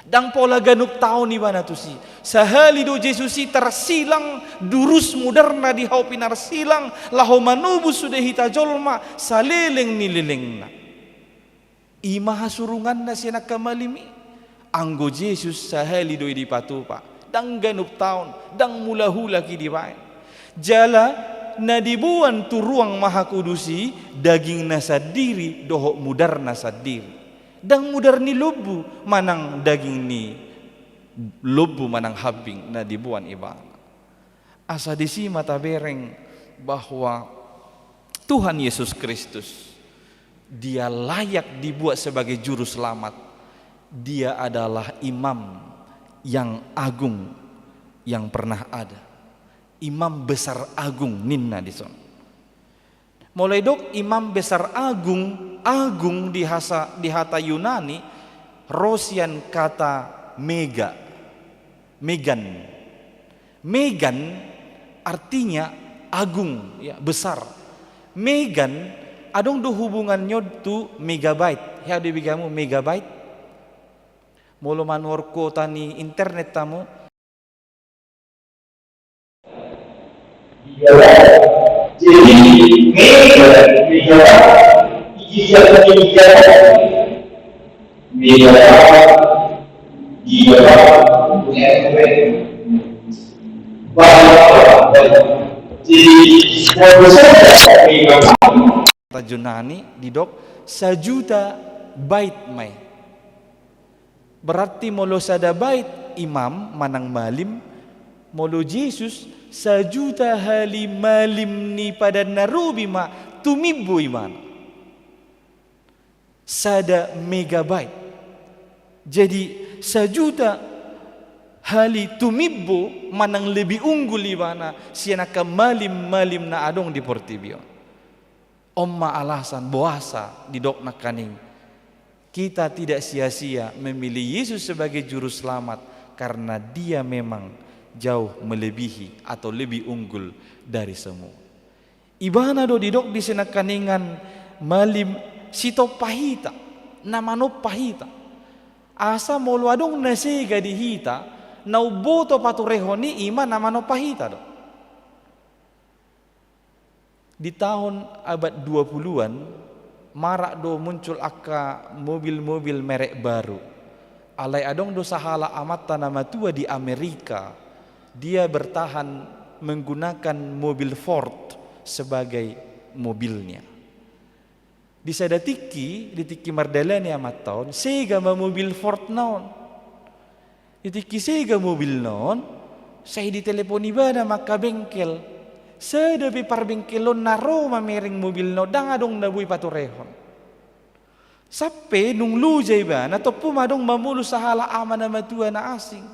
Ndang pola ganup taon ibana tusi. Sahali do Jesus i tarsilang, durus mudarna di hau pinarsilang, laho manobus sude hita jolma saleleng ni lelengna. Ima hasurunganna sian angka malim i. Anggo Jesus sahali do i dipatupa. Ndang ganup taon, ndang mulak-ulak i dibaen. Jala na diboan tu ruang maha kudus i dagingna sandiri dohot mudarna sandiri. Ndang mudar ni lombu manang daging ni lombu manang hambing na diboan ibana. Asa disi ma tabereng bahwa Tuhan Yesus Kristus, Dia layak dibuat sebagai juru selamat. Dia adalah imam yang agung yang pernah ada. Imam besar agung ninna dison. Molo didok imam besar agung, agung di hasa-, di hata Yunani, ro sian kata mega, megan. Megan artinya agung, ya, besar. Megan adong do hubungannya tu megabyte. Hea do dibegamu megabyte? Molo manuhor kuota ni internet hamu, Kata Yunani didok sajuta bait ma i. Berarti molo sada bait imam manang malim, molo Jesus sajuta hali malim ni Padan na Robi ma tumimbo imana. Sada megabyte. Jadi sajuta hali tumimbo manang lebih unggul ibana sian angka malim-malim na adong di portibi on. On ma alasan boasa didok nangkaning, kita tidak sia-sia memilih Yesus sebagai juru selamat karena Dia memang jauh melebihi atau lebih unggul dari semua. Ibana do didok di sinangkaningan malim sitompa hita, na manompa hita. Asa molo adong na sega di hita, na umboto paturehon i ima na manompa hita do. Di tahun abad dua puluhan, marak do muncul angka mobil-mobil merek baru. Alai adong do sahala amanta na matua di Amerika, dia bertahan menggunakan mobil Ford sebagai mobilnya. Di sada tingki, di tingki mardalani amanta on, sega ma mobil Ford na on. Di tingki sega mobil na on, sai ditelepon ibana ma angka bengkel. Sada pe parbengkel on na ro mamereng mobil na on, ndang adong na boi paturehon. Sampe nunga loja ibana, tompu ma adong mamolus sahalak ama na matua na asing.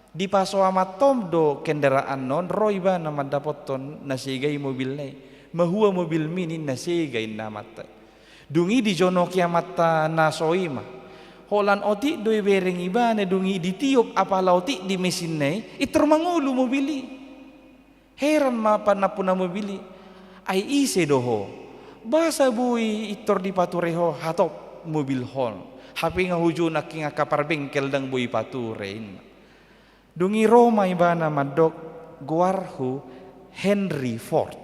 Dipasoamannonta do kendaraan on, ro ibana mandapothon na sega i mobilna i. Mahua mobilmi, ninna. Sega, ninna amanta i. Dung i dijonoki amanta na so i ma. Holan otik do ibereng ibana, dung i ditiop apala otik di mesinna i, intor mangolu mobil i. Heran ma panampuna mobil i. Ai ise do ho? Boasa boi intor dipature ho hatop mobil ho on? Hape nga hujo nangkin angka parbengkel ndang boi pature, ninna. Dung i ro ma ibana mandok, goarhu Henry Ford.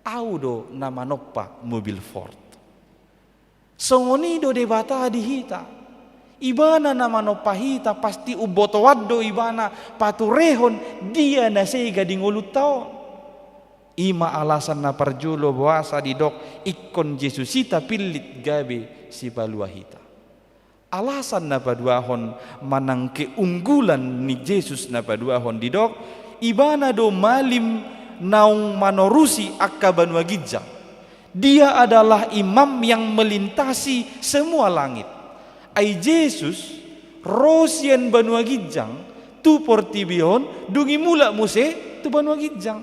Au do na manompa mobil Ford. Songon i do Debata di hita. Ibana na manompa hita, pasti umbotoan do ibana paturehon dia na sega di ngolunta on. I ma alasan na parjolo boasa didok ingkon Jesus i tapillit gabe sipalua hita. Alasan na paduahon manang keunggulan ni Jesus na paduahon didok, ibana do malim naung manorusi angka banua ginjang. Dia adalah imam yang melintasi semua langit. Ai Jesus ro sian banua ginjang tu portibi on, dung i mulak muse tu banua ginjang.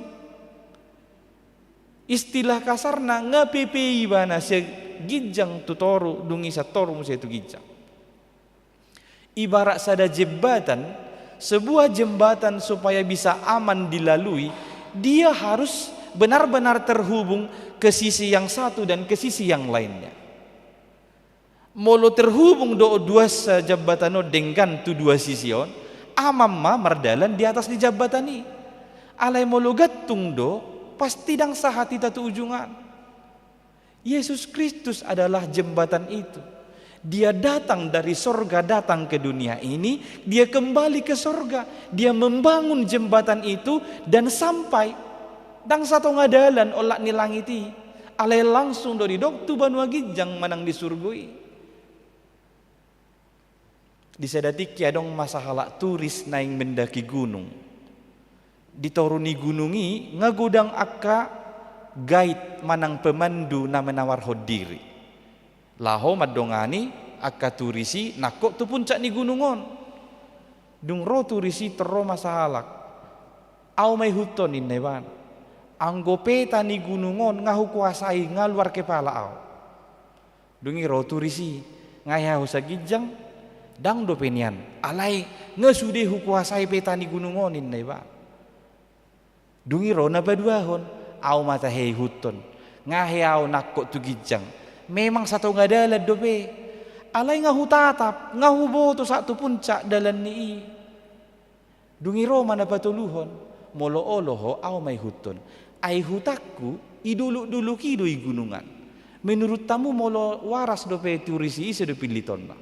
Istilah kasarna, nga pe pe ibana sian ginjang tu toru, dung i sian toru muse tu ginjang. Ibarat sada jembatan, sebuah jembatan supaya bisa aman dilalui, dia harus benar-benar terhubung ke sisi yang satu dan ke sisi yang lainnya. Molo terhubung do duas jembatan on denggan tu dua sisi on, aman ma mardalan di atas ni jembatan i. Alai molo gantung do, pasti ndang sahat hita tu ujungan. Yesus Kristus adalah jembatan itu. Dia datang dari sorga, datang ke dunia ini, dia kembali ke sorga, dia membangun jembatan itu dan sampai. Ndang satonga dalan olat ni langit i, alai langsung do didok tu banua ginjang manang di surgo i. Di sada tingki adong ma sahalak turis naeng mendaki gunung. Di toru ni gunung i nga godang angka guide manang pemandu na menawarhon diri. Laho mandongani angka turis i nangkok tu puncak ni gunung on. Dung ro turis i, tor ro ma sahalak. Au ma ihuthon, ninna ibana. Anggo peta ni gunung on nga hukuasai, nga luar kepala au. Dung i ro turis i, nga hea au saginjang, ndang dope nian. Alai nga sude hukuasai peta ni gunung on, ninna ibana. Dung i ro na paduahon, au ma tahe ihuthon. Nga hea au nangkok tu ginjang. Memang satonga dalan dope. Alai nga hutatap, nga huboto sahat tu puncak dalan ni i. Dung i ro ma na patoluhon, molo olo ho au ma ihuthon. Ai hutanku, i dolok-dolok i do i gunungan. Menurut hamu molo waras dope turis i, ise do pillitonna?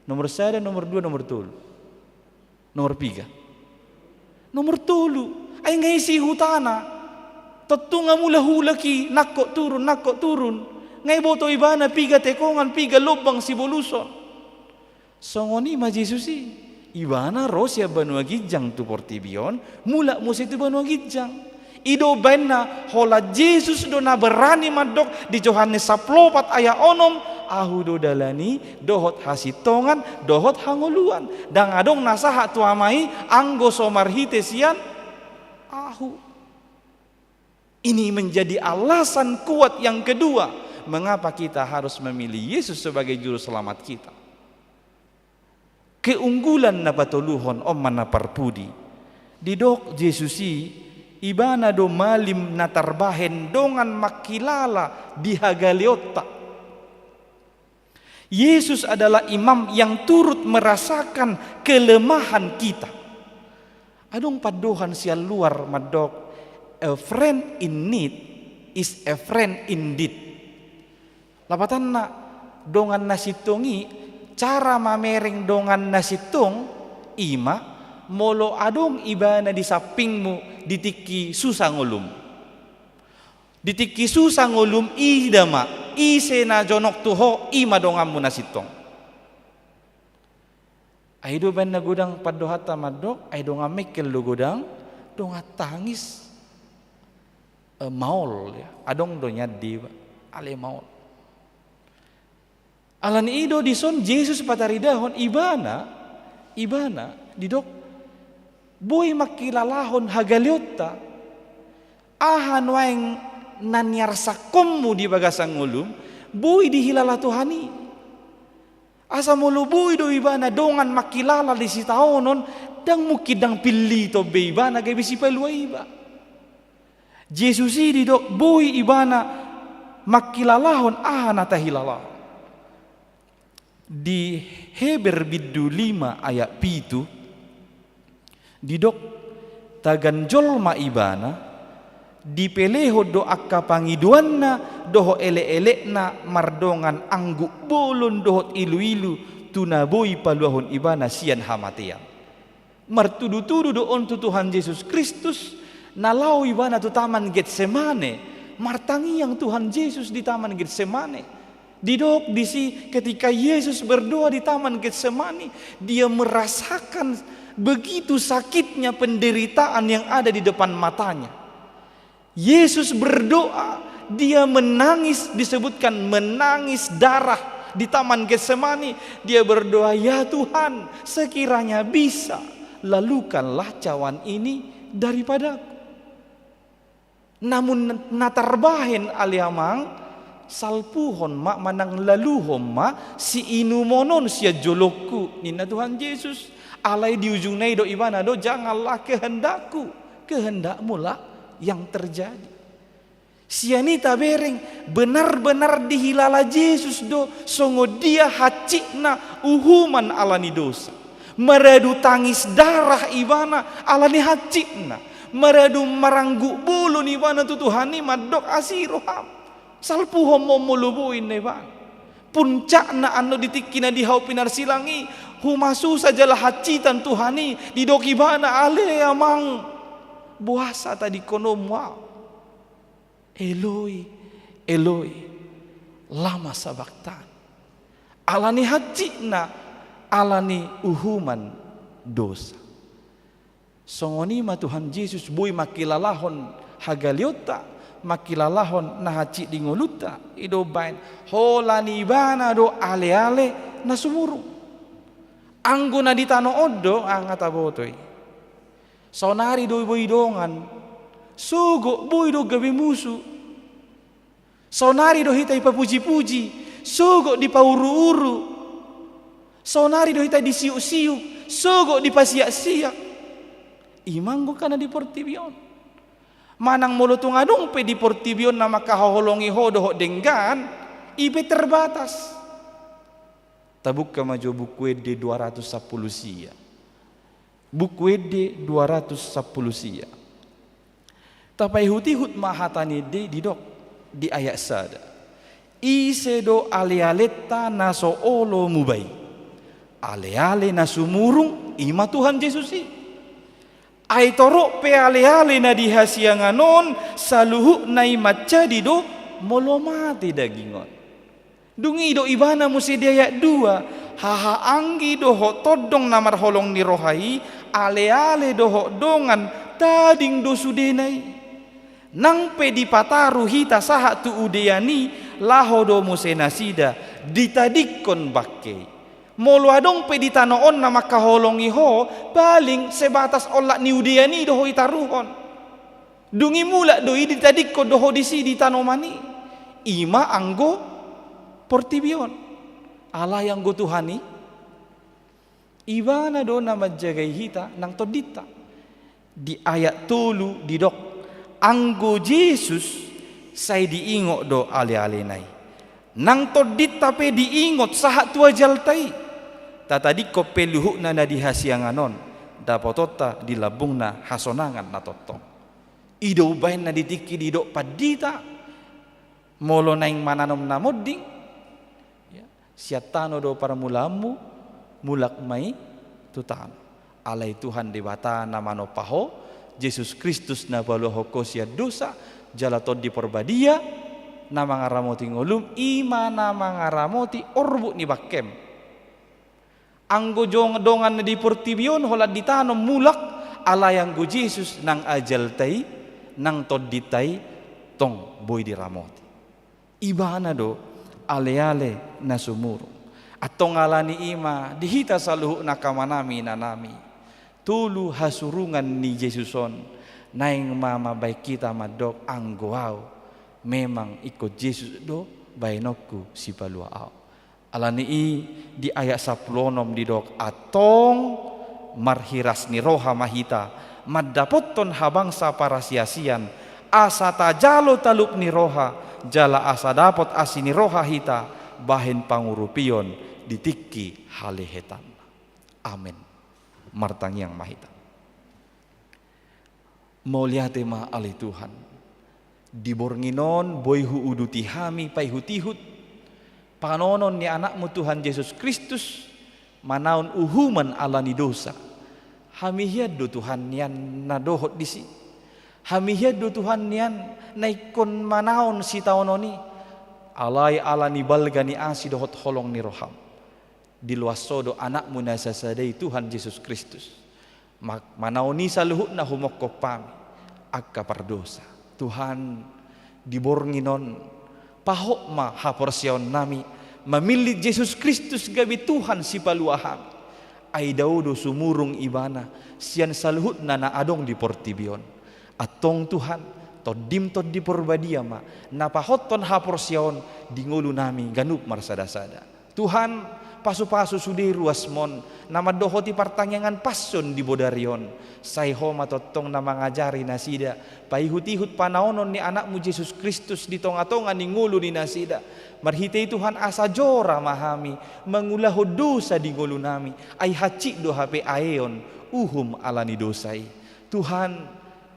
Nomor sada, nomor dua, nomor tolu. Nomor piga? Nomor tolu. Ai nga isi hutana. Tontu nga mulak-ulak i, nangkok turun, nangkok turun. Nga iboto ibana piga tekongan, piga lombang siboluson. Songon i ma Jesus i. Ibana ro sian banua ginjang tu portibi on, mulak muse tu banua ginjang. I do baenna, holan Jesus do na berani mandok di Johannes sampulu opat ayat onom, Ahu do dalan i, dohot hasintongan, dohot hangoluan. Ndang adong na sahat tu Ama i anggo so marhite sian Ahu. Ini menjadi alasan kuat yang kedua mengapa kita harus memilih Yesus sebagai juru selamat kita. Keunggulan na patoluhon, on ma na parpudi. Didok Jesus i, ibana do malim na tarbahen dongan mangkilala di hagaleonta. Yesus adalah imam yang turut merasakan kelemahan kita. Adong pandohan sian luar mandok, a friend in need is a friend indeed. Lapatanna, dongan na sintong i, cara mamereng dongan na sintong, i ma, molo adong ibana di sampingmu di tingki susa ngolum. Di tingki susa ngolum, ida ma, ise na jonok tu ho, i ma donganmu na sintong. Ai do baen na godang pandohanta mandok, ai dongan mengkel do godang, dongan tangis, eh, maol, ya. Adong do nian di, alai maol. Alani i do dison Jesus pataridahon ibana, ibana didok, boi mangkilalahon hagaleonta. Aha nuaeng na niarsangkonmu di bagasan ngolum, boi dihilala Tuhan i. Asa molo boi do ibana dongan mangkilala di sitaonon, ndang mungkin ndang pilliton be ibana gabe sipalua iba. Jesus i didok boi ibana mangkilalahon aha na tahilalahon. Di Heber bindu lima ayat pitu, didok, tagan jolma ibana, dipelehon do angka pangidoanna dohot elek-elekna mardongan angguk bolon dohot ilu-ilu, tu na boi paluahon ibana sian hamatean. Martudu-tudu do on tu Tuhan Jesus Kristus, na laho ibana tu Taman Getsemane, martangiang Tuhan Jesus di Taman Getsemane. Didok disi, ketika Yesus berdoa di Taman Getsemani, dia merasakan begitu sakitnya penderitaan yang ada di depan matanya. Yesus berdoa, dia menangis, disebutkan menangis darah di Taman Getsemani. Dia berdoa, "Ya Tuhan, sekiranya bisa, lalukanlah cawan ini daripadaku." Namun na tarbahen ale amang, salpuhon ma manang laluhon ma siinumon on sian jolongku, ninna Tuhan Jesus. Alai di ujungna i do ibana do, janganlah kehendakku, kehendakmulah yang terjadi. Sian i tabereng, benar-benar dihilala Jesus do songon dia hansikna uhuman alani dosa. Maradu tangis darah ibana alani hansikna. Maradu marangguk bolon ibana tu Tuhan i mandok, asi roham. Salpuhon ma on molo boi, ninna ibana. Puncakna annon di tingki na di hau pinarsilang i, humasusa jala hansitan Tuhan i, didok ibana, ale amang, boasa tadingkononmu ahu. Eloi, Eloi, lama sabaktani. Alani hansikna, alani uhuman dosa. Songon i ma Tuhan Jesus boi mangkilalahon hagaleonta, mangkilalahon na hansik di ngolunta, i do umbahen holan ibana do ale-ale na sumurung. Anggo na di tano on do, nga taboto i. Saonari do boi dongan, sogot boi do gabe musu. Saonari do hita dipapuji-puji, sogot dipauru-uru. Saonari do hita disiuk-siuk, sogot dipasiak-siak. I ma anggo angka na di portibi on. Manang molo tung adong pe di portibi on na mangkaholongi ho dohot denggan, i pe terbatas. Tabuka ma jo Buku Ende dua ratus sampulu sia. Buku Ende dua ratus sampulu sia. Tapaihut-ihut ma hata ni ende didok di ayat sada. Ise do ale-alenta na so olo muba i? Ale-ale na sumurung, i ma Tuhan Jesus i. Ai torop pe ale-ale na di hasiangan on, saluhutna i manjadi do molo mate daging on. Dung i do ibana muse di ayat dua, hahaanggi dohot tondong na marholong ni roha i, ale-ale dohot dongan tading do sudena i. Nang pe dipataru hita sahat tu udean i, laho do muse nasida ditadingkon bangke i. Molo adong pe di tano on na mangkaholongi ho, paling sebatas olat ni udean i do ho ditaruhon. Dung i mulak do i ditadingkon do ho disi di tanoman i. I ma anggo portibi on. Alai anggo Tuhan i, ibana do na manjagai hita nang tondinta. Di ayat tolu didok, anggo Jesus sai diingot do ale-alena i. Nang tondinta pe diingot sahat tu ajalta i. Tatadingkon pe luhutna na di hasiangan on, dapotonta di lambungna hasonangan na tongtong. I do umbahen na di tingki didok pandita, molo naeng mananom na monding, ya, sian tano do parmulaanmu, mulak ma i tu tano. Alai Tuhan Debata na manompa ho, Jesus Kristus na paluahon ho sian dosa, jala Tondi Parbadia na mangaramoti ngolum, i ma na mangaramoti orbuk ni bangkem. Anggo jong-, dongan na di portibi on holan ditanom mulak, alai anggo Jesus nang ajalta i, nang tondinta i, tong boi diramoti. Ibana do ale-ale na sumurung. Antong ala ni i ma di hita saluhutna angka amanami inanami, tolu hasurungan ni Jesus on, naeng ma mambahen hita mandok, anggo ahu memang ingkon Jesus do bahenonku sipalua ahu. Ala ni i di ayat sampulu onom didok, antong marhiras ni roha ma hita mandapothon habangsa parasiasian, asa tajalo talup ni roha, jala asa dapot asi ni roha hita bahen pangurupion di tingki halehetan. Amen. Martangiang ma hita. Mauliate ma ale Tuhan. Di borngin on boi huuduti hami paihutihut panaonon ni Anakmu Tuhan Jesus Kristus, manaon uhuman ala ni dosa. Hami hian do Tuhan nian na dohot disi. Hami hian do Tuhan nian na ingkon manaon sitaonon i. Alai ala ni balga ni asi dohot holong ni roham, diloas Ho do Anakmu na sasada i, Tuhan Jesus Kristus, ma-, manaon i saluhutna humongkop hami angka pardosa. Tuhan, di borngin on, pahot ma haporseaonnami mamillit Jesus Kristus gabe Tuhan sipalua hami. Ai dao do sumurung Ibana sian saluhutna na adong di portibi on. Antong Tuhan, Tondim Tondi Porbadia ma na pahothon haporseaon di ngolunami ganup marsadasada. Tuhan, pasupasu sude ruasmon na mandohoti partangiangan passion di bodari on. Sai Ho ma tongtong na mangajari nasida paihutihut panaonon ni Anakmu Jesus Kristus di tongatonga ni ngolu ni nasida. Marhite i Tuhan, asa jora ma hami mangulahon dosa di ngolunami, ai hansit do hape aeon uhum ala ni dosa i. Tuhan,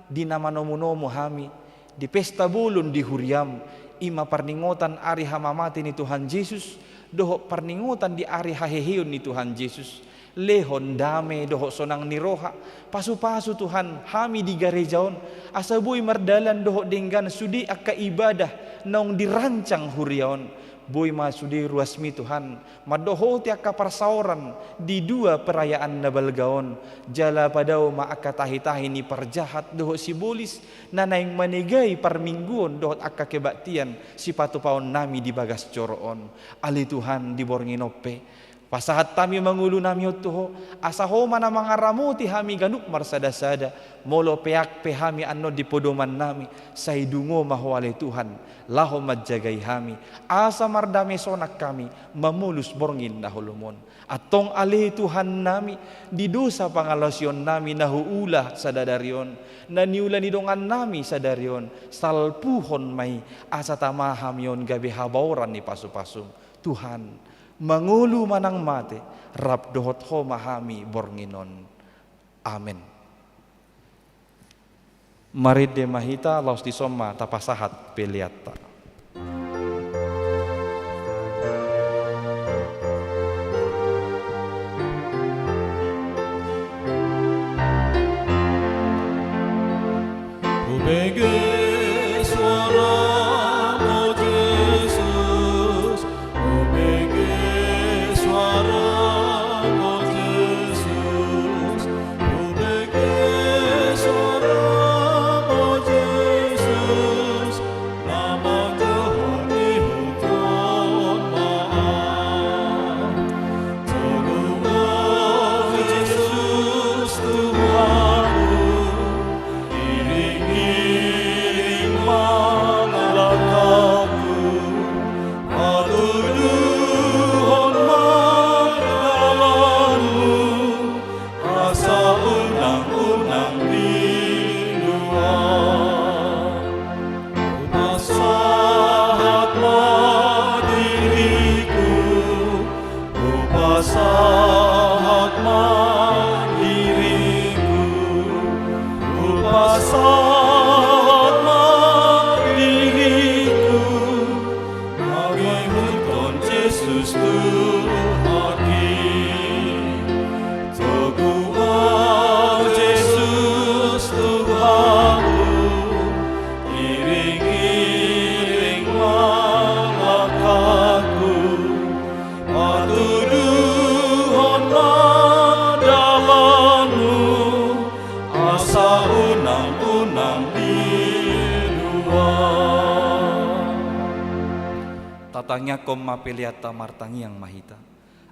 di na manomunomu hami di pesta bolon di huriam, i ma parningotan ari hamamate ni Tuhan Jesus dohot parningotan di ari haheheon ni Tuhan Jesus. Lehon dame dohot sonang ni roha. Pasupasu Tuhan hami di gareja on, asa boi mardalan dohot denggan sude angka ibadah naung dirancang huria on. Boi ma sude ruasmi Tuhan mandohoti angka parsaoran di dua perayaan na balga on, jala padao ma angka tahitahi ni parjahat dohot sibolis na naeng manegai parmingguon dohot angka kebaktian sipatupaonnami di bagas joro on. Ale Tuhan, di borngin on pe, pasahat hami ma ngolunami on tu Ho, asa Ho ma na mangaramoti hami ganup marsadasada. Molo peak pe hami annon di podomannami, sai dungo ma Ho ale Tuhan, laho manjagai hami, asa mardame sonang hami mamolus borngin na holom on. Antong ale Tuhannami, di dosa pangalaosionnami na huula sadari on, na niula ni dongannami sadari on, salpuhon ma i, asa tama hami on gabe habaoran ni pasupasum. Tuhan, mangolu manang mate, rap dohot Ho ma hami borngin on. Amen. Marende ma hita, laos dison ma tapasahat peleanta. Hubege suaramu, Jesus. Hubege suaramu, Jesus. Hubege suaramu, Jesus. Na mandohot ihutkonma ahu. Togu ma ahu, Jesus, tu Ho. Iring-iring ma langkangku, patuduhon ma dalanmu, asa unang-unang milua. Hupasahat ma diringku, hupasahat ma diringku, hupasahat ma diringku, mangihuthon Jesus Tuhanki. Togu ma ahu, Jesus, tu Ho. Iring-iring ma langkangku, patuduhon ma dalanmu, asa unang-unang milua. Tatangiangkon ma peleanta, martangiang ma hita.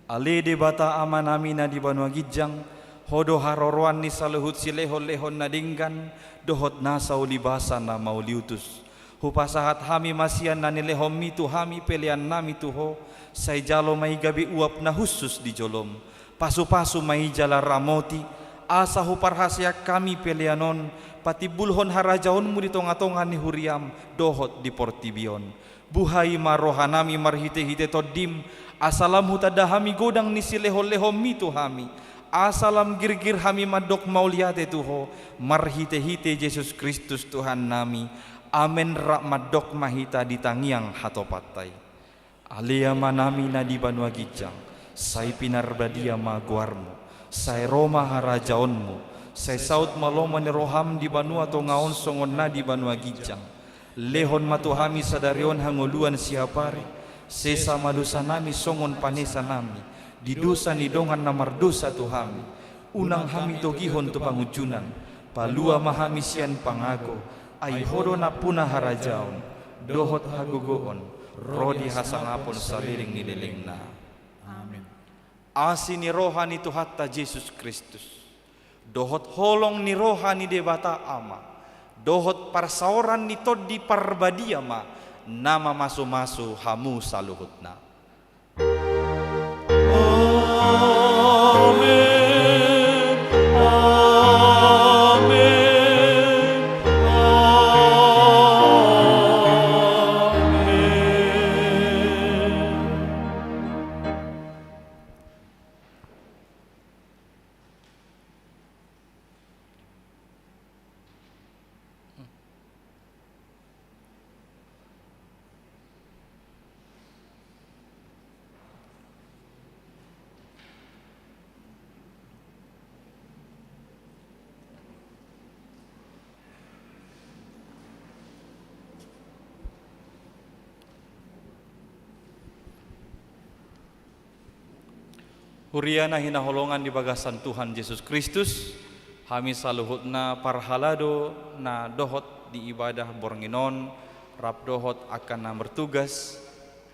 Ale Debata Amanami na di banua ginjang, Ho do haroroan ni saluhut silehonlehon na denggan dohot nasa ulibasa na mauliutus. Hupasahat hami ma sian na nilehonMi tu hami peleannami tu Ho, sai jalo ma i gabe uap na hushus di joloM. Pasupasu ma i jala ramoti, asa huparhaseang hami pelean on patimbulhon harajaonMu di tongatonga ni huriaM dohot di portibi on. Buhai ma rohanami marhitehite TondiM, asa lam hutanda hami godang ni silehonlehonMi tu hami, asa lam girgir hami mandok mauliate tu Ho, marhitehite Jesus Kristus Tuhannami. Amen. Rap mandok ma hita di tangiang hatopanta i. Ale Amanami na di banua ginjang, sai pinarbadia ma goarMu, sai ro ma harajaonMu, sai saut ma lomo ni rohaM di banua tonga on songon na di banua ginjang. Lehon ma tu hami sadari on hangoluan siapari, sesa ma dosanami songon panesanami di dosa ni dongan na mardosa tu hami. Unang hami togihon tu pangunjunan, palua ma hami sian pangago, ai Ho do nampuna harajaon, dohot hagogoon, ro di hasangapon saleleng ni lelengna. Amen. Asi ni roha ni Tuhanta Jesus Kristus, dohot holong ni roha ni Debata Ama, dohot parsaoran ni Tondi Parbadia ma na mamasumasu hamu saluhutna. Amen. Amen. Amen. Huria na hinaholongan di bagasan Tuhan Jesus Kristus, hami saluhutna parhalado na dohot di ibadah borngin on, rap dohot angka na martugas,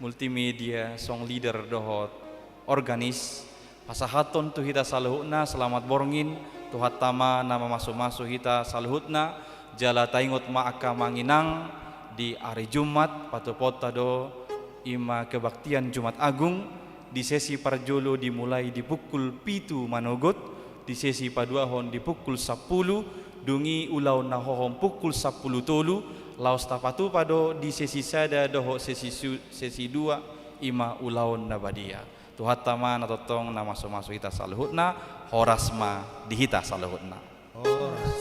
multimedia, song leader dohot organis, pasahathon tu hita saluhutna selamat borngin, Tuhanta ma na mamasumasu hita saluhutna, jala taingot ma angka amang inang di ari Jumat, patupaonta do, i ma kebaktian Jumat Agung, di sesi parjolo dimulai di pukul pitu manogot, di sesi paduahon di pukul sampulu, dung i ulaon na hohom pukul sampulu tolu, laos tapatupa do di sesi sada dohot sesi su-, sesi dua, i ma ulaon na badia. Tuhanta ma na tongtong na mamasumasu hita saluhutna, horas ma di hita saluhutna. Horas.